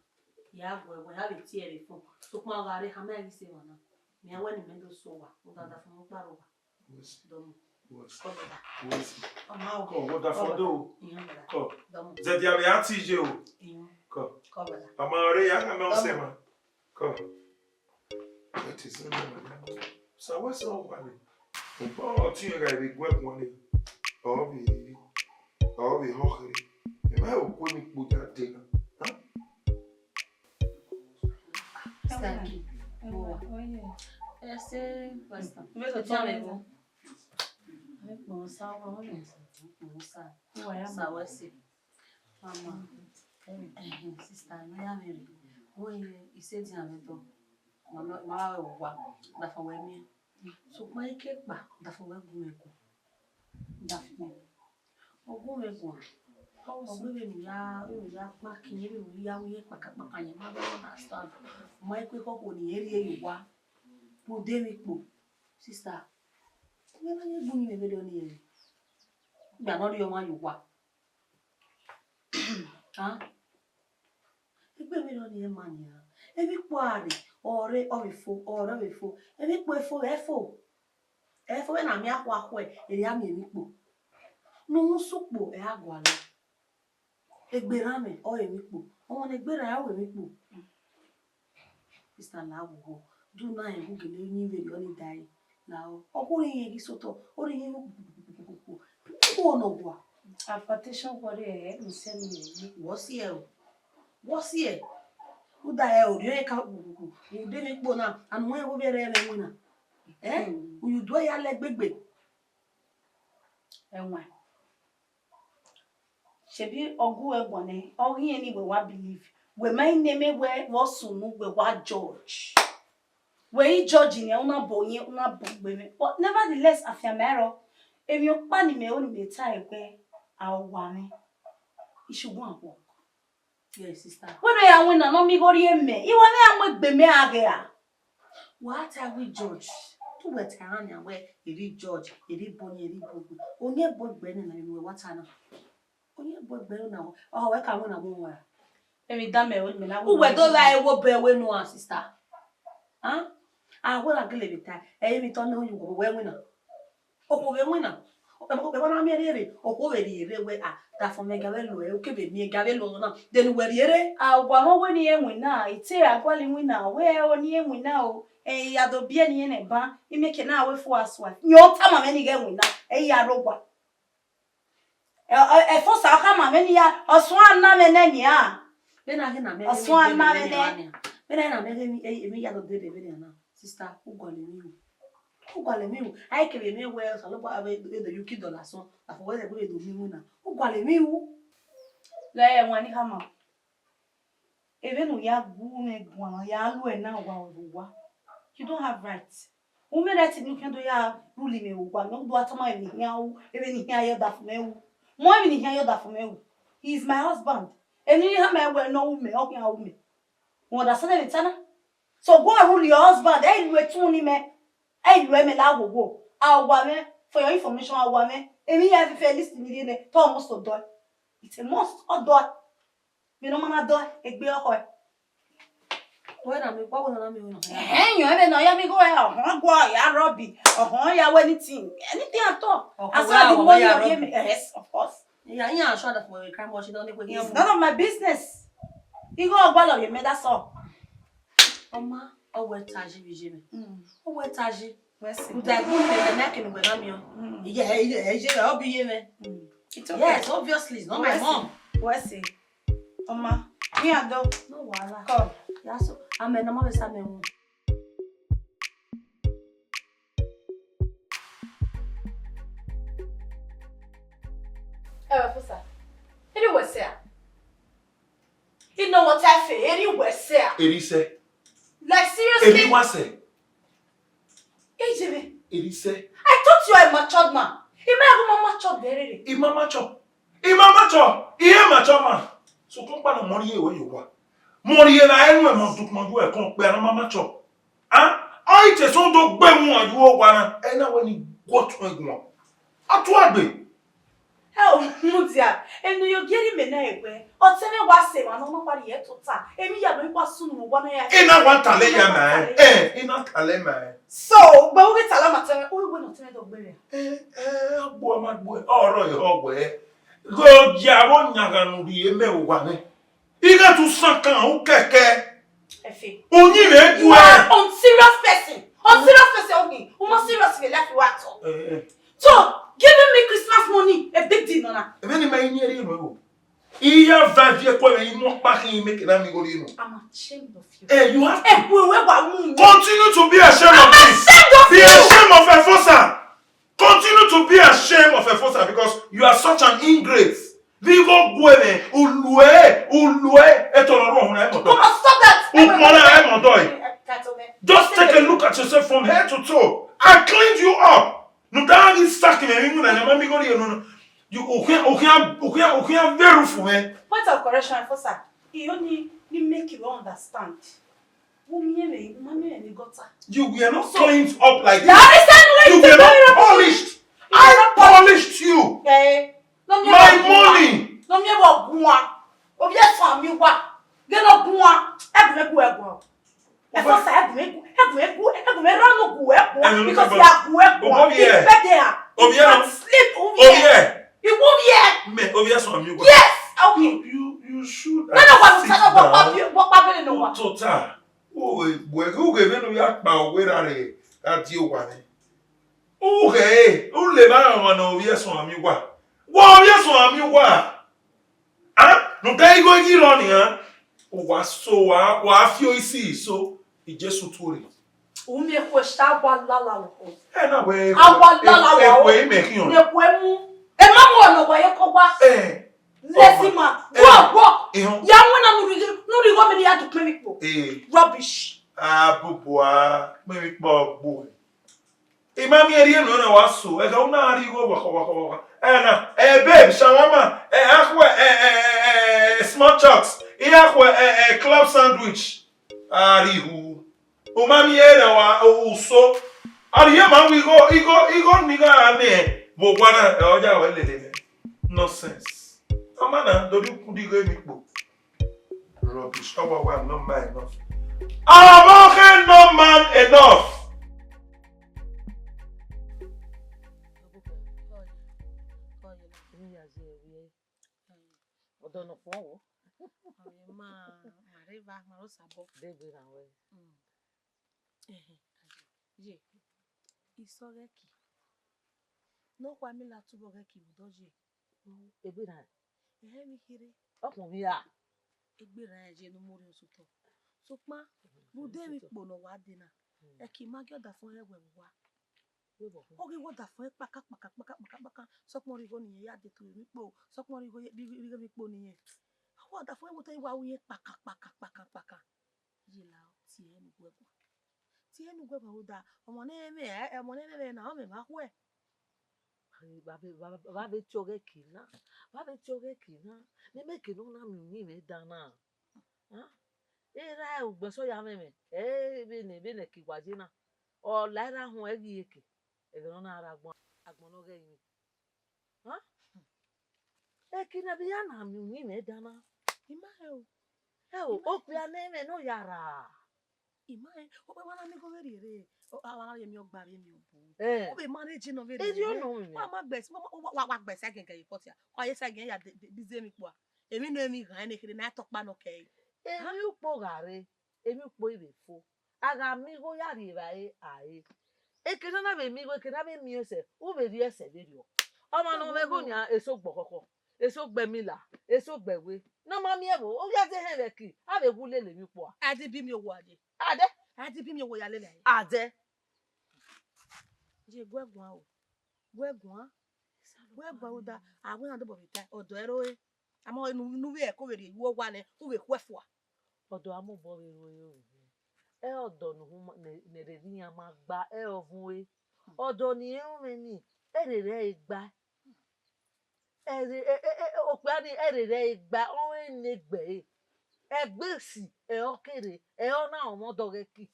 ya gu ẹre, ya vbe tie ẹre fo. Sokpan ọ gha rre khama ẹre ghi sẹ emwa na. Mẹ wẹ ne imẹ do sẹ owa, u da da fun kpa rre owa. Wẹ si. Dọmọ. Wẹ si. Kọ brother. Wẹ si. Ọ ma o. Kọ, wẹ da fun do. Iyan brother. Kọ. Dọmọ. Zẹdia vbe a ti ye o. Iyan. Kọ. Kọ brother. Ama ọre ya khama ọ sẹ emwa. Kọ. That is not normal. So what's wrong with me? Ọtẹn gha vbe gu ẹre guan ni, ọ vbe, ọ vbe họhọ. Emwa okhuo ni kpo ya de na. Huh? Sister Aki, oh, yeah. Ẹ sẹ, Pastor. Vbe do tọn vbe vo? Vbe kpọnmwẹ osa, vbe kpọnmwẹ osa. Sa wẹ sẹ. Mama, eh, sister, ne a ya mwẹ rre, wẹ isẹ dia mwẹ tọ, ma ma ma wa vbe owa, dafun wẹ miẹn. Sokpan eke kpa, dafun wẹ gu mwẹ guan. Dafun. Ọ gu mwẹ guan. Ọ gbe vbene u ya, vbene u ya kpa kin, vbene u ya ru iye kpakakpaka yẹn, ma vbe understand. Ma i ku ekhọe okhuo ne irẹn rhie ye owa. Rhunmwuda emwi ikpo. Sister, u ma na ye gbe uyinmwẹ vberriọ nii. Gba ne ọ rhie ọmwa ye owa. Ah, egbe vberriọ nii ma nian. Emwi ikpo a rre, ọ rre, ọ vbe fo, ọ rre, ọ vbe fo. Emwi ikpo efo, ẹ fo. Ẹ fo vbene a miẹn akhuakhue, erriọ a miẹn emwi ikpo. Ne u sẹ ukpo, ẹ gha gualọ. Egbe erha mwẹ, ọ re emwi ikpo. Ọmwa ne egbe erha, ọ re emwi ikpo. Sister, la ghogho. Do na rẹn gu gele uyinmwẹ vberriọ nii da ẹre. La ọ. Ọ khuẹrhẹ irẹn ghi sotọ, ọ rhie irẹn kpokpokpokpokpokpo. Khuo ne ọ gua. Hypertension wọrẹ ẹ, mu sẹ ne irẹn yi. Wọ si ẹ o. Wọ si ẹ. Rhunmwuda ẹ, ọ rhie irẹn ka kpokpokpo. Rhunmwuda emwi ikpo na, anu ẹre wo vbe rre ẹmwẹ iwinna. Ẹ? Hmm. Uyu do ya lẹ gbegbe. Ẹwaẹn. Ṣebí ọ gu wẹ guan nẹ, ọ ghi rẹn ne wẹ wa believe. Wẹ ma i ne mẹ wẹ vbe ọ sunu wẹ wa judge. Wẹ i judge nẹ, u na bọ yẹn, u na bọ gbe mwẹ. But nevertheless, afianma ẹrọ, Emwi ọkpa ne imẹ ru ne imẹ tae wẹẹ, a wa mwẹ, I should go and work. Yes, sister. Wẹ ne ọ ya winna ne ọ miẹn igho rhie mẹ, I wa ne a mu egbe mẹ a ghe ra? Wa ta ghe George, te uwẹ ta rran nian wẹẹ, erha George, erha Bonny, erha Bogbe. Oyin ẹbọ egbe nẹ na, emwi wẹ wa ta na. Oyin ẹbọ egbe na, ọ wẹ ka winna mu uwa ra? Emwi da mẹ, mẹ na winna. Uwẹ do ra ẹvbo bẹghe nua, sister. Huh? A wẹ na gele vbe ta, ẹ i re emwi te ọ nọ ye uwẹ, wẹ winna. Okhuo vbe winna. Ẹmwẹ na miẹn rhiere, okhuo vbe rhiere wẹẹ, a, dafun mwẹ ga vbe lo ẹre, u kevbe miẹn ga vbe lo na, then uwẹ rhiere. A wa mwẹ wẹ ne irẹn winna, I te ra gualọ iwinna, wẹ ọ ne irẹn winna o, ẹ, I ya do biẹ ne irẹn nẹ ban, I miẹn ke na wẹ full housewife. Yẹn ọ tama mwẹ ne I ghẹ winna, ẹ i ya rre owa. Ẹ, ẹ, Efosa ọ khama mwẹ ne I ya, ọ suẹn na mwẹ nẹ nian. Vbene a ghi na mẹ, ọ suẹn na mwẹ nẹ. Vbene a na mẹ, emwi ya do dede vbene a na. Sister, u gualọ emwi ru. U gualọ emwi ru. A i kevbe miẹn wẹẹ Osanobua avbe edo yu ki dọlọ asọn, afọ wẹ ẹgbẹe do miẹn iwinna. U gualọ emwi ru. Lẹ ẹmwẹ ni khama. Evbene u ya gu mwẹ guan, ya lu ẹre na wa vbe owa. You don't have right. U miẹn right ne u khian do ya rule mwẹ vbe owa, ne u do tama emwi ne I khian ru, emwi ne I khian ya ọdafẹn mwẹ ru. Mọ emwi ne I khian ya ọdafẹn mwẹ ru. He is my husband. Emwi ne I khama wẹẹ ne ọ ru mẹ, ọ khian ru mẹ. U understand emwi ta na? So go and rule your husband. Ẹ i lu etun ni mẹ. Ẹ i lu ẹmẹ la wowo. A wa mwẹ, for your information, a wa mwẹ. Emwi ya fẹfẹ list ni rhie nẹ, te ọ must dọe. It's a must, ọ dọe. Vbene ọ ma na dọe, egbe ọkhọe. Wẹ na mi, wẹ wẹ na mi wẹ na. Ẹhẹn, yọn, ẹmwẹ ne ọ ya mi igho, ọhọn guọ, ya rọbi, ọhọn ya wẹ anything, anything at all. As long as the money ọ ye mẹ, yes, of course. Yeah, yeah, sure that we crime watch don't we. It's none of my business. Igho ọ gualọ ye mẹ, that's all. Ọma, ọ wẹ taji vbe iye mẹ. Mm. Ọ wẹ taji. Wẹ si. Uda gu mẹ na ke nu wẹ na mi o. Mm. Yeah, yeah, yeah, ọ bi iye mẹ. Mm. It's okay. Yes, obviously, it's not my mom. Wẹ si. Ọma, mi ado. No wahala. Come. Ya so, amẹ na ma be sa mẹ wu. Ẹ wẹ Efosa, erha wẹ sẹ a? Inu ọmwa ta ẹfe, erha wẹ sẹ a? Erha sẹ. Like, seriously? Erha wa sẹ. Ejebe. Erha sẹ. I thought you are a matured man. I ma ẹghẹ ma matured vbe rere. I ma mature. I ma mature. I he mature man. Sokpan ọkpa na mọ rhie wẹ ye owa. Mọ rhie na ẹnu ẹmọ dukmọ ju ẹkọn kpẹ a na ma mature. A? Ọ i te sẹ do gbe mu aju owa na, ẹ na wẹ ne I gu ọtuẹn guan. Ọtuẹn gbe. Ẹ o, mudia, enu yo gie rhie mẹ na ẹwẹ, ọtẹn mwẹ wa sẹ emwa ne ọ ma wa rhie tota, emwi ya nọ, I wa sunu vbe owa na ya. I na wa tale ya ma ẹ, ẹ, I na tale ma ẹ. So, gbe u ghi tala ma ọtẹn mwẹ, u i wẹ ne ọtẹn mwẹ do gbe rẹ. Ẹ, ẹ, gbo ma gbo, ọ rọ ehọ wẹ. Ghe ọ ya vbe ọyanghan ne u rhie mẹ vbe owa nẹ. I gha tu sankan, u kẹkẹ. Efe. Uyinmwẹ gu ẹ. You are unserious person. Unserious person, okay. U ma serious vbe life you at all. Eh, eh. So, giving me Christmas money, a big deal, nọ na. Ebe ni ma yin eri no. I ya va vie kue, i mu ọkpa khin, make na mi go ri no. I'm ashamed of you. Eh, you have to. Eh, we, we, we, we. Continue to be ashamed of me. I'm ashamed of you. Be ashamed of Efosa. Continue to be ashamed of Efosa because you are such an ingrate. Vbe igho gu mwẹ, u lu ẹre, u lu ẹre, etọ ne ọ rhọhọ na, ẹ mọ dọe. Come on, stop that. U kpọnmwẹ na, ẹ mọ dọe. Just take a look at yourself from head to toe. I cleaned you up. Ne u da ghi sack mwẹ vbe iwinna ne a ma miẹn igho rhie unu. You, u khian, u khian, u khian, u khian vbe rufumwẹ. Point of correction, Efosa. I only need make you understand. Wo miẹn mwẹ, u ma miẹn mwẹ ni gutter. You were not cleaned up like this. You were not polished. I polished you. Eh, no miẹn vbe guan. My money. No miẹn vbe guan. Ovbi ẹsọn ami wa. Ghe ne ọ guan. Ẹgbẹmẹ gu ẹguan. Efosa ẹgbẹmẹ gu, ẹgbẹmẹ gu, ẹgbẹmẹ run gu ẹguan. Because ya gu ẹguan. Ovbi ẹ. Ovbi ẹ. Sleep, ovbi ẹ. Ovbi ẹ. Iwu ovbi ẹ. Mẹ, ovbi ẹsọn ami wa. Yes, okay. You, you, you should sit down. Nana wa lu sana wa pa bi, wa pa bele no wa. Tota. Ughẹ vbene u ya kpa uwẹ ra rre gha die owa nẹ. Ughẹ, u levba ọmwa ne ovbi ẹsọn ami wa. Wa ovbi ẹsọn ami wa. A? Ne u ta igho ghi rrọọ nian. Wa so, wa, wa fi isi so, Jesu tuorre. U miẹn ekhue sha wa lala lọkọ. Ẹ na wẹ a wa lala wa o. Ekhue imẹ khian. Ekhue mu. Ẹ ma mu ọnọ wa ye kọ wa. Ẹ. Lazy man. Ẹ. Go and work. Ehun. Ya wẹ na nu ri, nu ri gho mi ni ya du kpẹn mi kpo. Ẹ. Rubbish. A bubu a kpẹn mi kpo gbo. I ma miẹn rhie nuẹn na wa so, ẹghẹ u na rhie igho wa kha, wa kha, wa kha. Ẹ na, ẹ babe, shawarma, ẹ akhuẹ, ẹ, ẹ, ẹ, ẹ, small chops, ẹ akhuẹ, ẹ, ẹ, club sandwich. A rhie ihu. U ma miẹn na wa, u so. A rhie ma wi igho, igho, igho ni gha nẹ, vbe owa na, ẹ, ọ ya wẹ lele mẹ. Nonsense. Ọma na, do rhie ukun di igho emwi kpo. Rubbish. Ọ wa wa no man enough. Ọmọ khe no man enough. Ọdọ nọ fo wo. Ọmọ ma, ma rre eva, ma rre osabọ. Degbe na wẹ. Mm. Ẹhẹn. Ye. Isọ ghẹ ki. Ne ọ khuami la tubọ ghẹ ki vbe odọ ye. Egbe na. Ẹhẹn, vbe kherhe. Ọkpọn vbe ra. Egbe ra ye ne u mu orhiọn sotọ. Sokpan, rhunmwuda emwi kpo ne ọ wa dee na. Mm. Ẹki ma gie ọdafẹn rẹ wẹ vbe owa. Ọ ghi wẹ ọdafẹn kpaka, kpaka, kpaka, kpaka, kpaka. Sokpan rhie igho ne irẹn ya dee tu emwi kpo. Sokpan rhie igho, rhie, rhie, rhie emwi kpo ne irẹn. Ọ wẹ ọdafẹn wẹ otọ wa ru irẹn kpaka, kpaka, kpaka, kpaka. Ye la tie ẹre ne uwẹ guan. Tie ẹre ne uwẹ guan rhunmwuda, ọmọ ne ẹ mwẹ, ọmọ ne ẹ mwẹ na, ọ mwẹ vbe akhuẹ. Vbe, vbe, vbe, vbe, vbe tie ọghẹ ke na, vbe tie ọghẹ ke na, ne mẹ ke ne ọ na miẹn uyinmwẹ dan na. Erha ugbẹn sẹ ọ ya mwẹ mwẹ, ẹ vbene, vbene ẹki wa ye na, ọ la erha họn ẹ ghi eke, ẹghẹ ne ọ na rre agbọn, agbọn ne ọ ghẹ rinmwian. Ẹki na vbe ya na miẹn uyinmwẹ dan na. I ma rẹn o. Ẹ o, okpia ne ẹmwẹ ne ọ ya ra. I ma rẹn, okpia wa na miẹn igho vberriọ rre, ọ, a wa na rhie miẹn ọgba vbe miẹn obo. Ẹ. Ọ vbe ma rre je nọ vberriọ. Erriọ nọ mwẹ. Wa ma gbẹ, wa, wa, wa, wa gbẹ sa gẹngẹ ye pot ya. Wa ye sa gẹn ya de, de, de ze emwi kpua. Emwi nọ emwi ghan ne kherhe na tọkpa nọ kẹre. Emwi ukpo gha rre, emwi ukpo i vbe fo. A gha miẹn igho ya rri evbare a re. Eke ne a na vbe miẹn igho, eke ne a vbe miẹn ẹsẹ, u vbe rhie ẹsẹ vberriọ. Ọmwa ne ọ mwẹ igho nian, eso gbe ọkhọkhọ, eso gbe emila, eso gbe ẹwe. Ne ọ ma miẹn ẹvbo, ọ ya zẹ ehẹn vbe ẹki, a vbe wu lele emwi ukpo a. A di bi miẹn owa ye. A dẹ. A di bi miẹn owa ya lele a ye. A dẹ. Ye gu ẹ guan o. Gu ẹ guan. Gu ẹ guan rhunmwuda, a wẹ iran dobọ vbe ta, ọdọ ẹre ore. Ama ne u vbe ẹko vbe rhie ye owa nẹ, u vbe khuẹ fua. Ọdọ a mobọ vbe ru ẹre o. Ẹ ọdọ ne uhunmwu ne, ne rere iran ma gba, ẹ ọvun ue. Ọdọ ne irẹn mwẹ ni, ẹ rere ẹre gba. Ẹ re, ẹ, ẹ, ẹ, okpia ni, ẹ rere ẹre gba, ọ rẹn ne egbe ẹre. Ẹgbesi, ẹ ọ kere, ẹ ọ na ọmọ ọdọ ghẹ ki.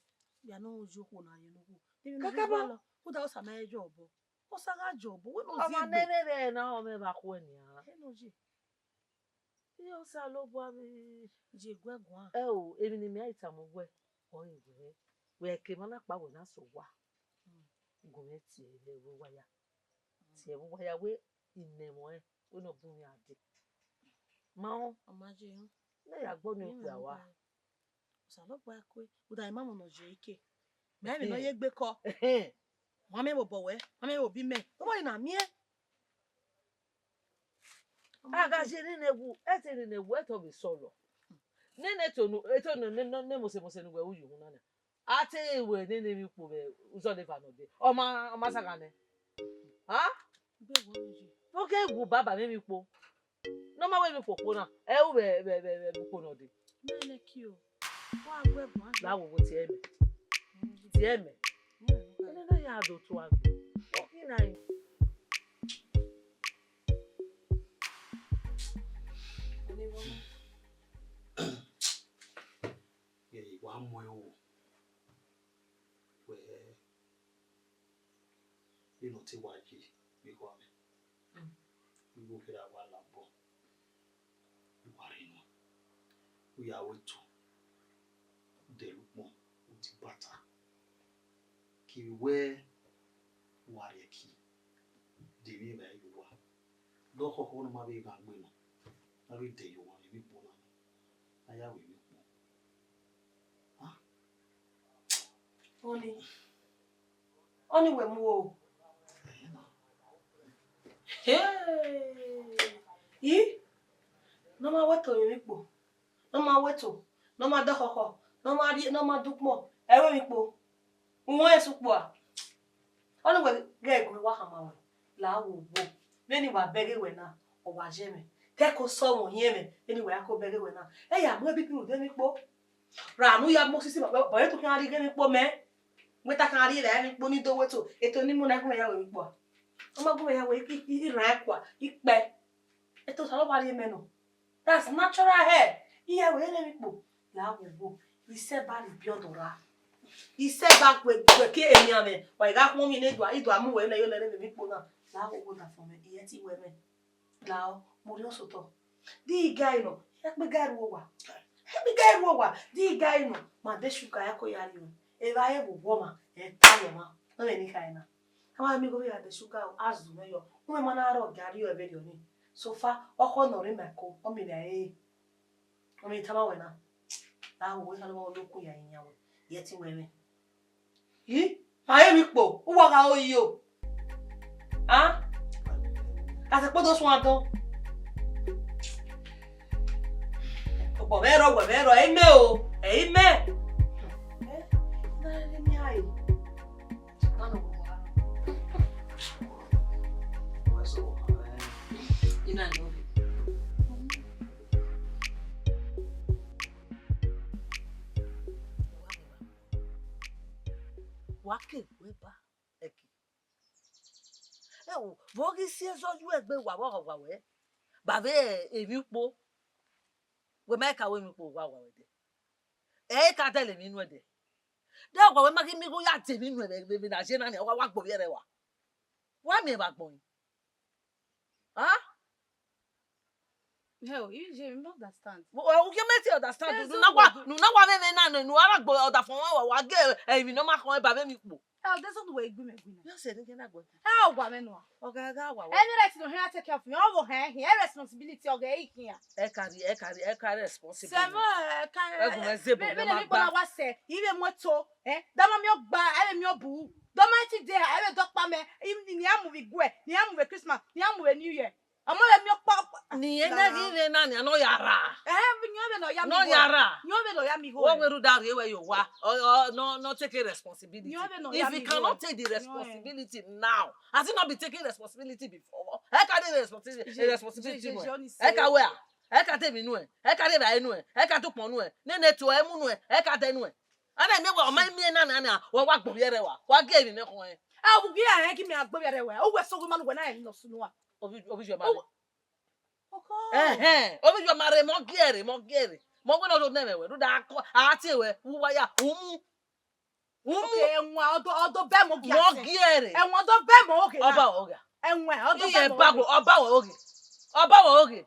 Ya ne ọ ye okhuo na ye ne okhuo. Kakabọ. Rhunmwuda Osa ma ye yọ obọ. Osa gha ye obọ, wẹ ne ọ zi egbe. Ọmwa ne ẹmwẹ vbe na, ọ mwẹ vbe akhuẹ nian. Ẹ ne ọ ye. Iye Osanobua vbe. Ye gu ẹ guan. Ẹ o, emwi ne mẹ a i tama uwẹ, ọre wẹ, wẹ ke emwa na kpa wẹ na sẹ owa. Mm. Gu mwẹ tie vbe owa ya. Tie vbe owa ya wẹ I nẹ ẹmwẹ ọnrẹn, wẹ ne ọ bun mwẹ a dee. Ma rẹn. Ọ ma ye rẹn. Ne ya gbọ ne okpia wa. Osanobua kue, uda ima mu nọ ye ike. Mẹ emwi ne ọ ye egbe kọ. Ẹhẹn. Wa mẹ vbe obọ wẹ, wa mẹ vbe obi mẹ. Ọ wa na miẹn. A gha ye nene wu, ẹ te nene wu, ẹ te ọ vbe sọlọ. Nene eto nu, eto nu, ne, ne, ne mose mose ne uwẹ u ye uhunmwu na na. A te wẹ nene emwi ukpo vbe uzọla eva nọ dee. Ọ ma, ọ ma sa gha nẹ. Ha? Vbọ ke wu baba mwẹ emwi ukpo. Ne ọ ma wẹ emwi ukpo kpo na, ẹ u vbe, vbe, vbe, vbe ukpo nọ dee. Mẹ nẹ ki o. Wa gu ẹ guan. La wo wo tie mẹ. Tie mẹ. Ẹnẹ na ya do tua gbe. Ọ khin na yi. Ye wa mu ẹre o. Wẹ vbene ọ te wa ye vbe igho amẹ. Igho kherha wa la obọ, u wa rre nọ, u ya ru eto, u dẹle ukpọn, u dẹ ibata. Kevbe wẹ wa rrie ẹki, de emwi evbare ye owa. Dọkhọkhọ ne ọ ma vbe ghan gbe nọ, a ghi dẹ ye owa vbe emwi ukpo na nọ, a ya ru emwi ukpo. Ah. Ọni, ọni wẹ mu o. Hey! I, ne ọ ma wẹ to emwi ukpo, ne ọ ma wẹ to, ne ọ ma dọkhọkhọ, ne ọ ma rrie, ne ọ ma dẹ ukpọn, ẹ ru emwi ukpo. Uwẹ ẹse ukpo a? Ọni wẹ ghẹ gu wa khama wẹ, la wo wo. Vbene wa bẹghe wẹ na, ọ wa ye mwẹ. Te ẹko sọ mwẹ ohiẹn mwẹ, vbene wa ya ko bẹghe wẹ na. Ẹ ya mu ebibi rhunmwuda emwi ukpo. Ra ne u ya mu osisi, bọ, bọ, eto khian rhie ighe emwi ukpo mẹ. Wẹ ta kan rhie vbe emwi kpo ni do wẹ to, eto ni mu na gu mwẹ ya wẹ emwi kpo a? Ọ ma gu mwẹ ya wẹ i, i, i rhan ẹkua, i kpẹ. Eto Osanobua rhie mẹ nọ. That's natural hair. Iye wẹ rhie emwi kpo. La wo wo. Isẹ ba rhie ibiọdọ ra. Isẹ ba gue, gue ke emianmwẹ. Wa i gha khuọnmwi ne idua, idua mu wẹ nẹ, yo nẹ rhie emwi kpo na. La wo wo na fọ mẹ, iye ti wẹ mẹ. Lao, mu rhiọn sotọ. Di I ga nọ, ẹkpẹga ruo owa. Ẹkpẹga ruo owa, di I ga nọ, ma de sugar ya ko ya rrie. Evba re vbe owa ọmwa, ẹ ta ye ọmwa. Nọ vbe ne I kha na. Ama mi gho vbe ya de sugar o, a zu mwẹ yọ. Uwẹ ma na rọ garri ọ ẹvbe rriọ ni. So far, ọkhọ nọ rre ma ko, ọ miẹn vbe a re. Ọ miẹn tama wẹ na. La wo, Osanobua yo ku ya yan wẹ. Iye ti wẹ mẹ. I, ma re emwi kpo, uwa gha ro yi o. A? Ka sẹ kpodo suan dọn. Ọkpọ mwẹ rọ, wẹ mwẹ rọ, ẹ i mẹ o, ẹ i mẹ. Ẹ, na rẹ ne a re. Ina love you. Wa ke wẹ ba ẹki. Ẹo, vbe ọ ghi si ẹzọ yu ẹgbe wa vbe ọghọghọ wẹ, ba vbe emwi ukpo. Wẹ ma ka wẹ emwi ukpo wa wa wẹ dẹ. Ẹ i ka dẹlẹ emwi nuẹn dẹ. De ọghọ wẹ ma ghi miẹn igho ya de emwi nuẹn vbe, vbe, vbe na ye na nia, wa, wa gbe ovbi ẹre wa. Wa miẹn vbe agbọn. A? Hell, Ije, you don't understand. Ugie mẹ ti understand. There's no way. Nu na wa, nu na wa vbe emwi na nọ, nu ara gbe ọdafọn wa, wa ge emwi ne ọ ma khọn ba vbe emwi kpo. Hell, there's no way gbe mẹ gbe na. Yo se ni gena gbe. Hell, wa mẹ nua. Ọga ga wa wa. Every right no here take care of me. All the hair, hair responsibility of the king. Ẹ ka ri, ẹ ka ri, ẹ ka responsible. Sẹmọ, ẹ ka. Ẹ gun mẹ zebo, mẹ ma gba. Wa sẹ, ive mu to, eh? Dama mi ọ gba, ẹ mi ọ bu. Dama ti de ha, ẹ vbe dọkpa mẹ, ni a mu vbe iguẹ, ni a mu vbe Christmas, ni a mu vbe New Year. Ọmọ rẹ miẹn ọkpa. Ni ena ghi rre na nia, ne ọ ya ra. Ẹhẹn, yọn vbene ọ ya mi igho. Ne ọ ya ra. Yọn vbene ọ ya mi igho. Wọ wẹ rhunmwuda rhie wẹ ye owa. Ọ, ọ, no, no take a responsibility. Yọn vbene ọ ya mi igho. If he cannot take the responsibility now, has he not been taking responsibility before? Ẹ ka de responsibility, responsibility nuẹn. Ẹ ka wẹ a? Ẹ ka de emwi nuẹn. Ẹ ka de evbare nuẹn. Ẹ ka de ukpọn nuẹn. Nene eto ẹ mu nuẹn. Ẹ ka de nuẹn. Ana emiẹn wẹ, ọ ma miẹn na na na, wa wa gbe ovbi ẹre wa. Wa gie emwi nẹ khọn ẹn. A, ovbi ẹre gi mẹ a gbe ovbi ẹre wa. Uwẹ sẹ ọghe ma ne uwẹ na rẹn ne ọ sunu a. Ovbi, ovbi yọ ma rre. Ọkọ. Ẹhẹn, ovbi yọ ma rre, mọ gie rre, mọ gie rre. Mọ wẹ ne ọ do nẹ mwẹ wẹ, rhunmwuda a tie wẹ, u wa ya, u mu. U mu. Okay, ẹwaẹn, ọdọ, ọdọ bẹ mọ gie. Mọ gie rre. Ẹwaẹn, ọdọ bẹ mọ oghe na. Ọba ọgha. Ẹwaẹn, ọdọ bẹ mọ oghe. Iye ba wẹ, ọba wẹ oghe. Ọba wẹ oghe.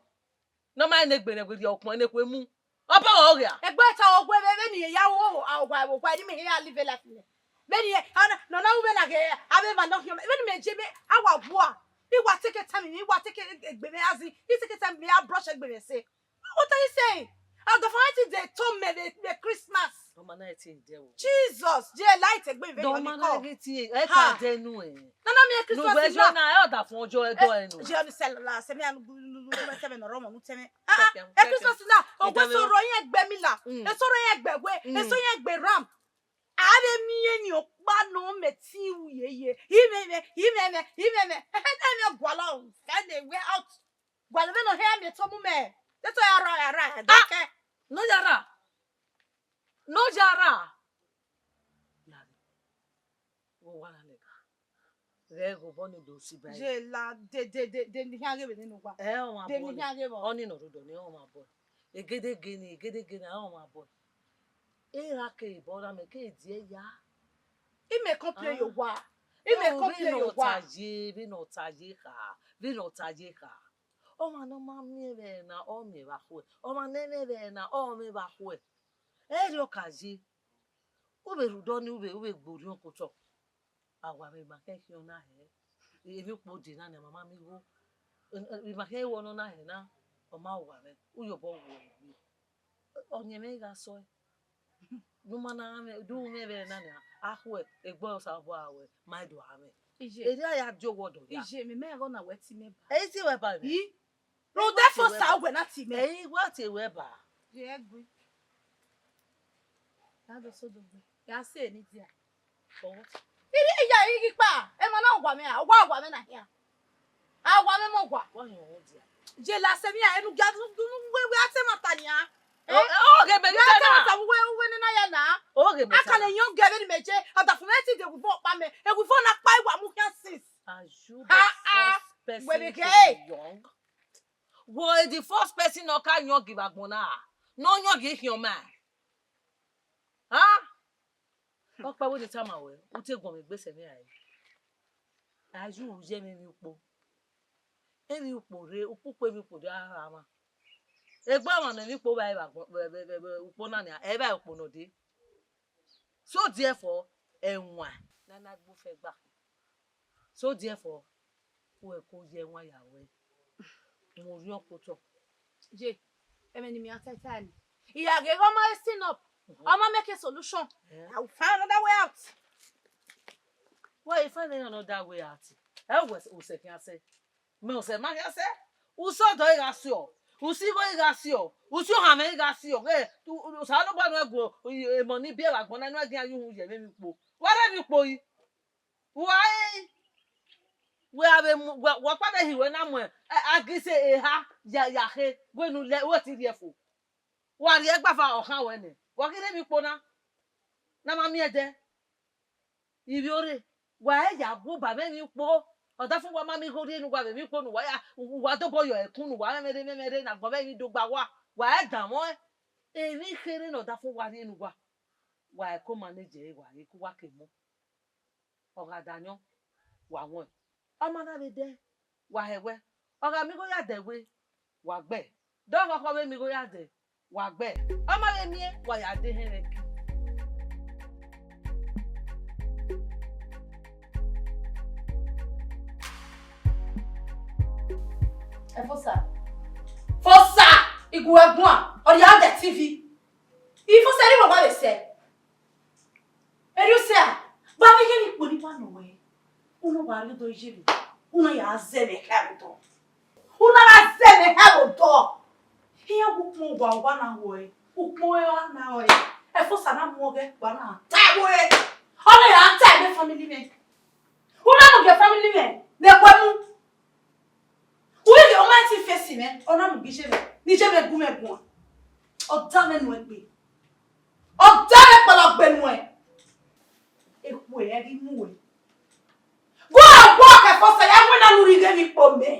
Ne ọ ma rẹn ne egbe ne ẹvbo rhie ukpọn ne ẹvbo mu. Ọba wẹ oghe a? Egbe ta ọghe vbe, vbene ya wo, a, ọghe, ọghe, ne imẹ ya live life nẹ. Vbene, a, nọ na ru vbene a ghe, avbe emwa nọ khian, vbene imẹ je mẹ, a wa bua. I wa take time, I wa take egbe mwẹ, as in, I take time, I a brush egbe mwẹ sẹ. What are you saying? Ọdafọn ti de to mẹ vbe, vbe Christmas. Ọ ma na ti de o. Jesus, je light egbe vbe. Ọ ma na ghi tie, ẹ ka de nu ẹ. Nana mi Christmas na. Ẹ ọdafọn ọjọ ẹdọ ẹ nu. Je ni sẹ la, sẹ mi anu gu gu gu sẹ mi nọ rọmọ nu tẹ mi. Ah, ẹ Christmas na, ogbe so ro yẹn gbe mi la. Mm. Eso ro yẹn gbe we, eso yẹn gbe ram. A vbe miẹn ni ọkpa nọ mẹ ti ru yeye. Imẹ, imẹ, imẹ, imẹ, imẹ. Ẹhẹn, ẹmẹ gualọ, fẹ de we out. Gualọ vbene ọ hẹ miẹn eto mu mẹ. Eto ya ra, ya ra, ẹ dọkẹ. Ne ọ ya ra. Ne ọ ya ra. Wo wa na nẹga. Ghẹ ghe obọ ni do si ba. Je la de, de, de, de, ni khian ghe vbe nene uwa. Ẹ, ọmwa bọ ni. De ni khian ghe vbọ. Ọni nọ rhodọ ni, ọmwa bọ. Egedege ni, egedege ni, ọmwa bọ. Erha ke bọ ra mẹ ke die ya. Imẹ complain yo wa. Imẹ complain yo wa. Vbene ọ ta ye, vbene ọ ta ye kha, vbene ọ ta ye kha. Ọmwa ne ọ ma miẹn vbe na, ọ miẹn vbe akhuẹ. Ọmwa ne ẹ mwẹ vbe na, ọ mwẹ vbe akhuẹ. Ẹrriọ ka ye. U vbe rhudọ ni, u vbe, u vbe gbe orhiọn ke otọ. A wa mwẹ ima khẹ khian na hẹ. Emwi ukpo de na ni, a ma ma miẹn igho. Ima khẹ wọ nọ na hẹ na, ọ ma wa mwẹ. U yobọ wọ egbe. Ọyẹnmwẹ gha sọe. Ne u ma na mwẹ, du mwẹ vbe na nia, akhuẹ, egbe Osanobua wẹ, ma do a mwẹ. Iye. Erriọ a ya die owọdọ ya. Iye, mẹ mẹ ẹghọ na wẹ ti mẹ ba. Ẹ i tie wẹ ba mwẹ. I? Rhunmwuda ẹfo sa wẹ na ti mẹ. Ẹ i wa tie wẹ ba. Ye ẹgbe. Ya do so do gbe. Ya se ni dia. For what? Iri iya igi kpa, emwa na wa mwẹ a, wa wa mwẹ na hia. A wa mwẹ mọ wa. Why you hold there? Je la sẹ mẹ a, enu gia du, du, du, we, we, a te ma ta nia. Eh? Oghe mẹ. Ye te na. Uwẹ, uwẹ ne na ya na. Oghe mẹ. A ka le yọn gẹ vbene mẹ je, ọdafẹn mwẹ ti de wivọ ọkpa mẹ. E wivọ na kpa iwa mu khian since. Are you the first person to be young? Wẹ the first person ne ọ ka yọn ghe vbe agbọn na, ne ọ yọn ghe ikhian ọma. Ha? Ọkpa wẹ ne tama wẹ, u te guọmọ egbe sẹ mwẹ rae. A ju ru ye emwi ukpo. Emwi ukpo rre, ukpukpu emwi ukpo do gha gha mwa. Egbe ọmwa ne emwi ukpo vba evba agbọn, vbe, vbe, vbe, vbe ukpo na nia, ẹ i vba ukpo ne ọ dee. So therefore, ẹwaẹn ne a na gbe ufẹ gba. So therefore, wẹ ko ye ẹwaẹn ya ruẹ. Mu orhiọn kpotọ. Ye, ẹmwẹ ne imẹ a tae tae ni. I ya ghe ghe ọ ma re sin up, ọ ma make a solution. Eh? I will find another way out. Why you find another way out? Ẹ wẹ usẹ khian sẹ. Mẹ usẹ ma khian sẹ. Usẹ ọdọ i gha siọ. Usẹ igho i gha siọ. Usẹ ohanmwẹ i gha siọ. Ẹ, u- u- Osanobua ne gu emọ ni biẹ vbe agbọn na ne a gian ye uhunmwu ye emwi ukpo. Wa rre emwi ukpo yi. Wa i, wẹ a vbe mu, wẹ, wẹ ọkpa vbe hi wẹ na mu, ẹ, a ghi sẹ eha ya, ya khe, wẹ ne u lẹ, wẹ te rhie fo. Wa rhie ẹgbafa ọkhan wẹ nẹ, wa ghi rre emwi ukpo na, ne a ma miẹn ẹdẹ. Ivbiorre, wa i ya gu ba vbe emwi ukpo, ọdafẹn uwa ma miẹn igho rhie ne uwa vbe emwi ukpo ne uwa ya, uwa dobọ yọ ẹkun ne uwa mwẹmwẹ rre, mwẹmwẹ rre, ne agbọn vbe emwi do gba uwa, wa i danmwẹ ọnrẹn. Emwi kherhe ne ọdafẹn uwa rhie ne uwa, wa i ko manage ẹre, wa i ku uwa ke mọ. Ọ gha da yọn, wa wọn. Ọ ma na vbe dẹ, wa hẹ wẹ. Ọ gha miẹn igho ya dẹ we, wa gbẹ. Dọghọghọ vbe miẹn igho ya dẹ, wa gbẹ. Ọ ma vbe miẹn, wa ya de ehẹn mwẹ ke. Ẹfosa. Fosa! Iguẹ guan, ọ ya dẹ T V. Ifosa ri wẹ wa vbe sẹ. Erriọ sẹ a, vbe avbe ighẹ ni kpo ni wa nọ wẹ, u na wa rhie odọ ye vbe, u na ya zẹ vbe khẹ vbe odọ. U na gha zẹ vbe khẹ vbe odọ. Iran gu ukpọn uwa uwa na ruẹ, ukpọn ẹre ọ na ruẹ. Ẹfosa na mu ọghẹ kpa na ta ẹvbo ẹre. Ọ na ya ta ẹvbo family mwẹ. U na mu gie family mwẹ ne ẹkhuẹ mu. Uwẹ ghe ọma ẹtin fesi mwẹ, ọ na mu gbe iye mwẹ, ne iye mwẹ gu mwẹ guan. Ọ da mwẹ nuẹn gbe. Ọ da mwẹ kpọlọ gbe nuẹn. Ekhue ẹ ghi mu wẹ. Gu ọgbọ kẹ Fosa ya winna ne u rhie ighe emwi kpo mẹ.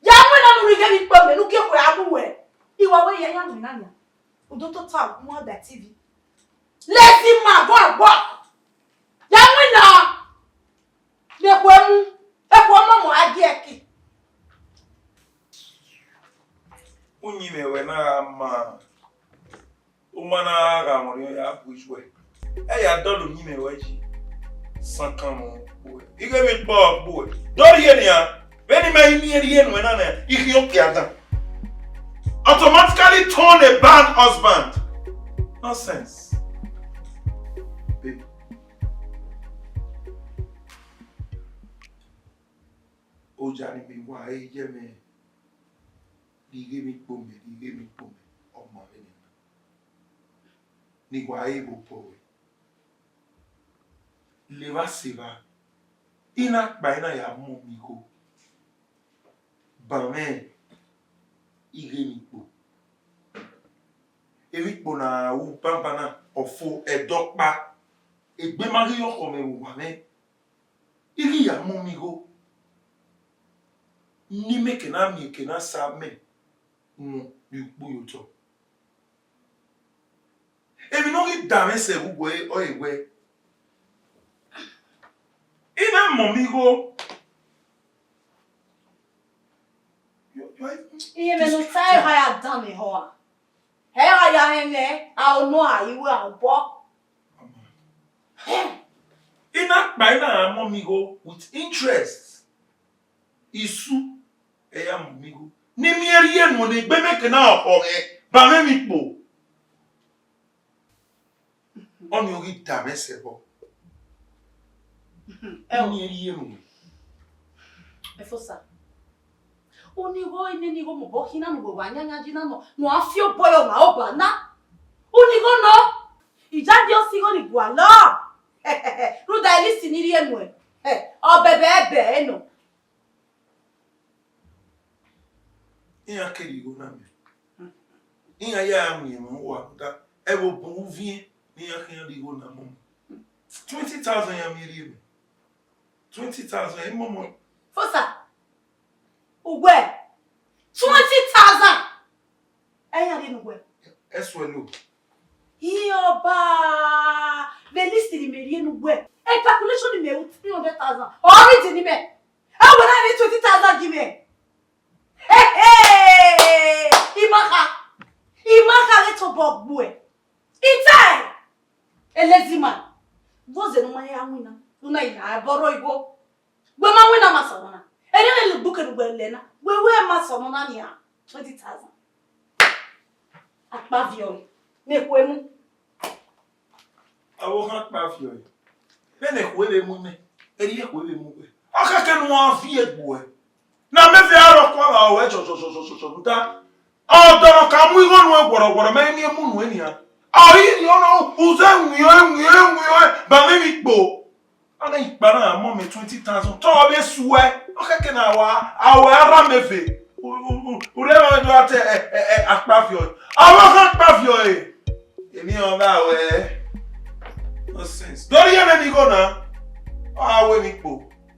Ya winna ne u rhie ighe emwi kpo mẹ, ne u gie ekhue a mu wẹ. I wa wẹ ya ya winna nia. U do tota mu ada T V. Lazy man, gu ọgbọ. Ya winna. Vbe ekhue mu, ekhue ọmọmọ a gie ẹki. Uyinmwẹ ruẹ na gha ma, u ma na gha mwẹ orhiọn ya bu ijuẹ. Ẹ ya dọlọ uyinmwẹ ruẹ yi. Sankan mwẹ kpo ẹ. Ighe emwi kpọ kpo ẹ. Do rhie nian. Vbene imẹ i miẹn rhie nuẹn na nẹ, I khian okpia dan. Automatically turn a bad husband. Nonsense. Baby. Oja ni mẹ wa ẹre ye mwẹ, rhie ighe emwi kpo mẹ, rhie ighe emwi kpo mẹ, ọ ma vbe nena. Ne I wa re vbe obọ ruẹ. Levba sẹ evba, I na kpa, I na ya mu mwẹ igho. Banmwẹ ighe emwi kpo. Emwi kpo na ru banbanna, ọ fo ẹdẹ ọkpa. Egbe ma ghi ye ọkhọ mwẹ vbe owa mwẹ. I ghi ya mu mwẹ igho, ne imẹ ke na miẹn eke na sa mẹ wọn vbe ukpu ye otọ. Emwi ne ọ ghi da mwẹ sẹ vbe uwẹ ọre wẹ, I na mọ mwẹ igho. Iye mwẹ ne u ta ẹre ha ya dan mwẹ ehọ a. Ẹ ra ya hẹn nẹ, a o nọ a, I wẹ a obọ. I na kpa, I na ra mọ mwẹ igho with interest. Isu, ẹ ya mọ mwẹ igho. Ne I miẹn rhie nuẹn ne egbe mẹ ke na ọkhọ mwẹ, ba mwẹ emwi kpo. Ọnii ọ ghi da mwẹ sẹ vbọ. Ẹ o. Ne I miẹn rhie nuẹn. Ẹfosa. Unigho, nene igho mobọ khin na ne uwẹ wa yanyan yi na nọ, ne uwa fi obọ ye ọmwa ọba na. Unigho nọ, ijadi ọ si igho ni gualọ. Rhunmwuda, ẹre isi ni rhie nuẹn, ọ bẹbẹ ẹbẹ ẹre nọ. Iran kere igho na miẹn. Iran ya mu emwa uwa rhunmwuda ẹvbo bun uviẹn ne iran khian rhie igho na mu. Twenty thousand ya miẹn rhie mẹ. Twenty thousand, e mọmọ. Fosa, uwẹ, twenty thousand. Ẹ ya rhie ne uwẹ. Ẹ suẹ lo. Iye ọba, vbe list ni mẹ rhie ne uwẹ. E calculation ni mẹ ru three hundred thousand. Ọ rhie di ni mẹ. Ẹ wẹ na rhie twenty thousand gi mẹ. Hey, hey! Imakha, imakha ghe tobọ gbuẹ. Itai, elezima. Vbọzẹ ne u ma ya winna, u na ya bọrọ igho. Wẹ ma winna ma sẹ ọmọ na. Erriọ ne lugbu kevbe uwẹ lẹ na. Wẹ wẹ ma sẹ ọmọ na nian. Twenty thousand. Akpa viọ ne ekhue mu. Avbe ohan kpa viọ ẹre. Vbene ekhue vbe mu mẹ, erriọ ekhue vbe mu wẹ. Ọ khẹke ne uwa viẹ gbuẹ. Ne a mẹ vbe aro kua vbe aro ẹchọchọchọchọchọ rhunmwuda. Ọdọ ne ọ ka mu igho nuẹn wọrọwọrọ, mẹ ne emu nuẹn nian. Ọ i rhie ọnọ, uzẹ winọẹn, winọẹn, winọẹn, ba mwẹ emwi kpo. Ọna ikpa na mọ mẹ twenty thousand. Te ọ vbe suẹ. Ọ khẹke ne a wa, a wa ra mẹ ve. U, u, u, u rhe vbe do te, ẹ, ẹ, ẹ, akpa viọ ẹre. Avbe ohan kpa viọ ẹre. Emwi ọmwa wẹ. Nonsense. Do rhie nene igho na. Ọ a ru emwi kpo.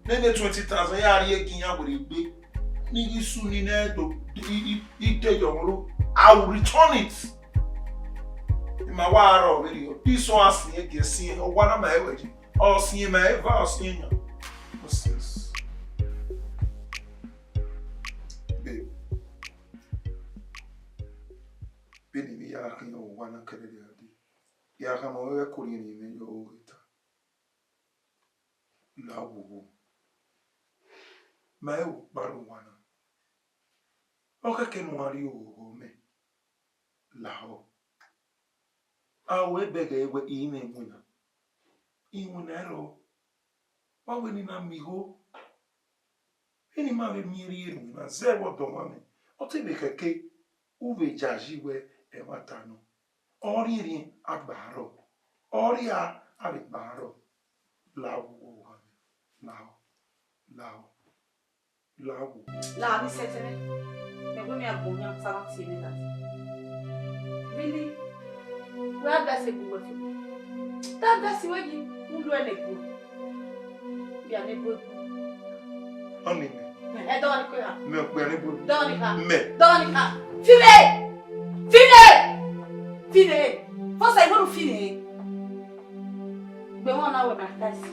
Nene twenty thousand ya rhie gi iran werriegbe. Ne I ghi sunu nẹ do, I, I, I de yọ mwẹ ru. I will return it. I ma wa rrọọ vberriọ. This one a siẹn gie siẹn. Owa na ma ẹwẹ yi. Ọ siẹn ma eva, ọ siẹn yan. Nonsense. Babe. Vbene I ya khian owa na kẹrẹrẹ a dee. Ya khama wẹ ko rhie emwi mwẹ yọ ore ta. La wowo. Ma ẹ wo kpa rre owa na. Ọ khẹke ne uwa rrie oghọghọ mẹ. Lahọ. A ru ẹbẹghe wẹ I mwẹ iwinna. Iwinna ẹrọ. Wa wẹ ne I na miẹn igho. Vbene I ma vbe miẹn rhie ne iwinna zẹ vbe ọdọ ọmwa mwẹ. Ọ te vbe khẹke, u vbe yayi wẹ ẹmwata nọ. Ọ rhiẹnrhiẹn a gba rrọọ. Ọ rhia a vbe gba rrọọ. La wowo owa mwẹ. Lahọ. Lahọ. La wo. La ni sẹtin nẹ. Mẹ wẹ mẹ a gbọn yan ta na tie mwẹ dade. Really? Wẹ advice egbe uwẹ fo. Te advice wẹ yi, u lu ẹre ne egbe. Bia ne egbe. Ọni mẹ. Ẹ dọni kue ha. Mẹ okpia ne egbe. Dọni ha. Mẹ. Dọni ha. Fine! Fine! Fine! Fosa, I wẹ ne u fine. Egbe wọn na wẹ ma advice.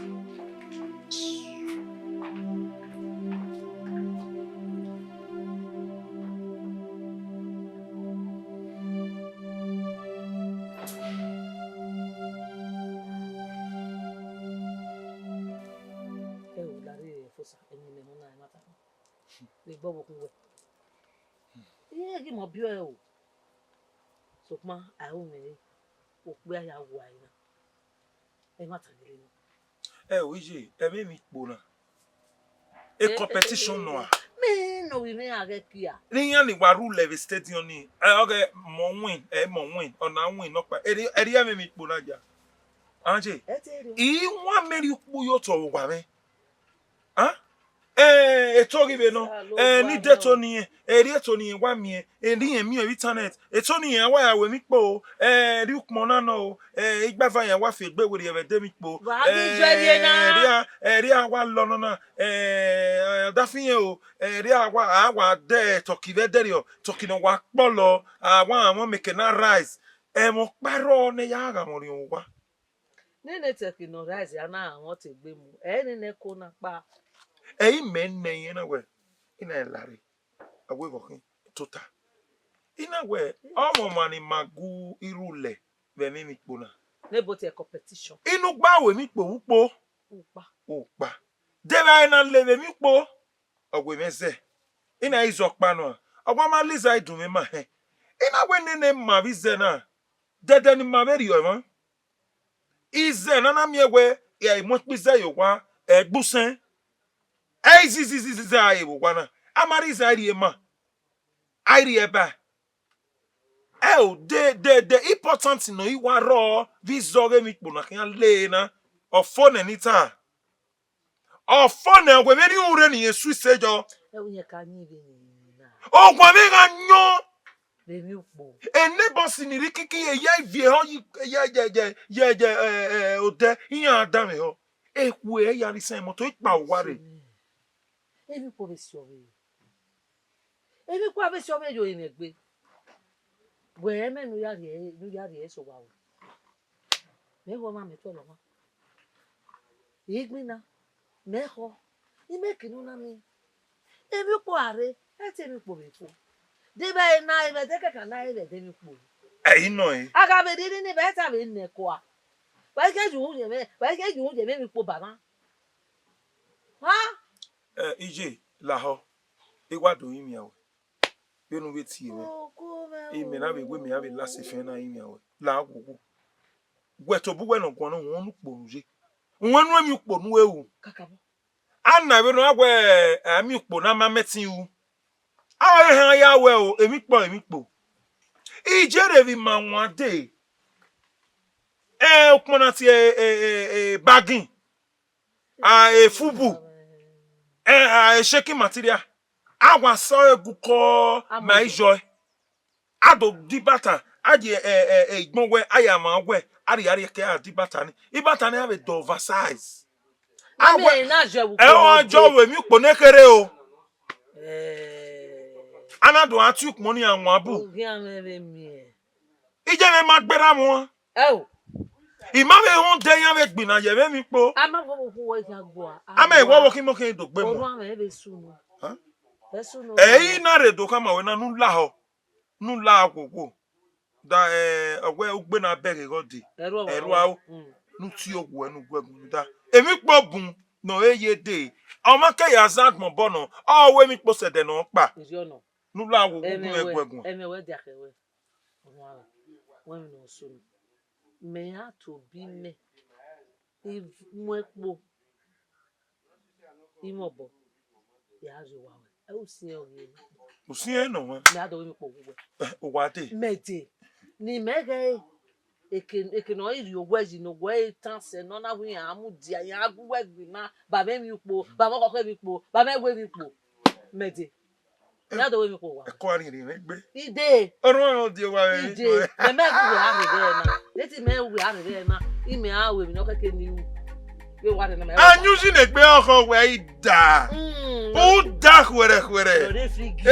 Ẹ o, la rre Fosa, ẹmwẹ ne ọ na ẹmwata. Vbe bọ vbe okhuo wẹ. Iran ghi mọ biẹ o. Sokpan a ru mwẹ re, okpia ya wa ẹre na. Ẹmwata gele nọ. Ẹ o, iye, ẹmwẹ emwi kpo na. E competition nọ a. Mẹ ne ovbi mwẹ gha ghẹ kia. Ne iran ni wa rule vbe stadium ni. Ẹ, ọghe mọ win, ẹ mọ win, ọ na win nọkpa. Erriọ, erriọ ẹmwẹ emwi kpo na ya. Anje, Ẹ te rriọ. I wa mẹ rhie ukpu ye otọ vbe owa mwẹ. Ah? Eh, eto ghi vbe nọ. Eh, ni de eto ni, erriọ eto ni wa miẹn, erriọ miẹn vbe internet. Eto ni a wa ya ru emwi kpo, eh, rhie ukpọn na nọ o, eh, igbava yan wa fi egbe werriẹ vbe ẹdẹ emwi kpo. Wa ghi jọ ẹre na. Eh, erriọ, erriọ a wa lọ nọ na, eh, ọdafiẹn o, eh, erriọ a wa, a wa de turkey vbe ẹdẹrriọ, turkey ne ọ wa kpọlọ, a wa mwẹ meke na rice. Ẹmwẹ ọkpa rrọọ ne ya gha mwẹ orhiọn vbe owa. Nene turkey ne ọ rice a na mwẹ ọtẹn egbe mu, ẹ i nene ẹko na kpa. Ẹ i mẹ nẹ irẹn na wẹ, I na lare, a wẹ vbe ọ khin tota. I na wẹ, ọmọ ọmwa ni ma gu irhu lẹ vbe ẹmwẹ emwi kpo na. Ne bo te competition. Inu gba ru emwi kpo vbe ukpo. Ukpa. Ukpa. De vbe a na le vbe emwi ukpo, ọ wẹ mwẹ zẹ. I na izẹ ọkpa nọ, ọ wa ma la iza idun mwẹ ma hẹn. I na wẹ nene ma vbe izẹ na, dẹdẹ ne ima vbe rhie ọmwa. Izẹ ne a na miẹn wẹ, ẹ i mu ikpizẹ ye owa, ẹ gbe usẹn. Ẹ i zizizizi a re vbe owa na. A ma rhie izẹ a rhie ma, a i rhie ẹba. Ẹ o, de, de, de important nọ i wa rrọọ vbe izẹ ọghe emwi kpo na khian le na. Ọ fo nẹ ne I ta. Ọ fo nẹ wẹ vbene irẹn ne irẹn su ise yọ. Ẹ wẹ irẹn ka yin vbe na. Owa mwẹ gha yọn. Vbe emwi ukpo. Enebọsi ni rhie kiki ye ya ivie họ ye ye ye ye ye ye odẹ iran danmwehọ. Ekhue ya rhie sẹ mọto ikpa uwa rre. Emwi ukpo vbe si ọvbehe. Emwi ukpo vbe si ọvbehe yo mwẹ egbe. Wẹ ẹmwẹ ne u ya rhie ne u ya rhie sẹ owa ru. Mẹ wẹ ọmwa mẹ tuẹ lọ ọmwa. Igbinna, mẹ khọ, imẹ kinu na miẹn. Emwi ukpo a rre, ẹ te emwi ukpo vbe fo. De vbe na ẹmwẹ ẹdẹ kẹkan na ẹmwẹ ẹdẹ emwi ukpo. Ẹ i nọ ẹn. A gha vbe rhie ne vbe ta vbe nẹ kua. Wa i ke ju ye mwẹ, wa i ke ju ye mwẹ emwi ukpo ba mwa. Ha? Ẹ, iye, lahọ, I wa do rinmwian ruẹ. Vbene u vbe tie mwẹ, imẹ na vbe wẹ mẹ ya vbe la sẹ efẹn na rinmwian ruẹ. La wowo. Wẹ tobọ uwẹ ne ọ guan nọ, wẹ unu ukpo ne u ye. Wẹ unu emwi ukpo ne u ru. Kakabọ. A na vbene ọ wẹ, ẹ, emwi ukpo na ma mẹ ẹtin ru. A ọre họn ya wẹ o, emwi ukpo, emwi ukpo. Iye rre vbe ima wan dee. Ẹ, ukpọn na tie, e, e, e, bagin. A, e, fubu. Ẹ, a, e, shaking material. A wa sẹ ọre gu kọ ma iyọ. A do di ibatan, a ye, ẹ, ẹ, ẹ, igbọn wẹ, a ya mwa wẹ, a rhie, a rhie ke a di ibatan ni. Ibatan ni a vbe do oversize. A wẹ, na jẹ vbe ẹ, ukpo ọ jọ vbe emwi ukpo ne kherhe o. Eh. A na do a tie ukpọn ni a wan bu. Oghian mwẹ vbe miẹn. Iye mwẹ ma gberra mwa. Ẹ o. I ma vbe họn odẹ iran vbe gbinna ye vbe emwi ukpo. A ma vbe vbe okhuo wẹ khian gua. A ma i wọ vbe okhi mo khian do gbe mu. Orua mwẹ vbe sunu. Huh? Vbe sunu. Ẹ i na rre do khama wẹ na ne u lahọ. Ne u la wowo. Da, eh, ọ wẹ ugbe na bẹghe ghe ọ dee. Ẹrua o. Mm. Ne u tie owẹ ne u gu ẹguẹn da. Emwi ukpo bun ne ọ re ye dee. Ọ ma ke ya zẹ agbọn obọ nọ. Ọ wẹ emwi ukpo sẹ ẹdẹ ne ọ kpa. Iyọ nọ. Ne u la wowo gu ẹguẹn. Ẹmwẹ wẹ dia khẹ wẹ. Ọmwa rẹ, wẹ emwi ne ọ sunu. Mẹ ya tobọ imẹ, I mu ẹkpo, I mwẹ obọ, ya rrie owa ruẹ. Ẹ, usiẹn ọ ghi re. Usiẹn nọ wẹ. Mẹ a do vbe emwi ukpo gu wẹ. Eh, owa dee. Mẹ dee. Ne imẹ ghẹ eke, eke ne ọ i rhie owẹ yi ne owẹ i tan sẹ ne ọ na wẹ iran mudia, iran gu wẹ gbinna, ba mwẹ emwi ukpo, ba mwẹ ọkhọkhọ emwi ukpo, ba mwẹ ẹwu emwi ukpo. Mẹ dee. Mẹ a do vbe emwi ukpo owa. Ẹko a rhiẹnrhiẹn mwẹ egbe. Ide. Ọrhuẹn mwẹ ọ die owa mwẹ. Ide. Mẹ mẹ gu wẹ a rre vbe na. Leti mẹ gu wẹ a rre vbe na. I mẹ a ru emwi ne ọ kẹke ne I ru. Vbe wa rre na mẹ. Ayunzinegbe ọkhọ wẹ I da. Mm. U da khuẹrhẹ khuẹrhẹ. Ọre frigi.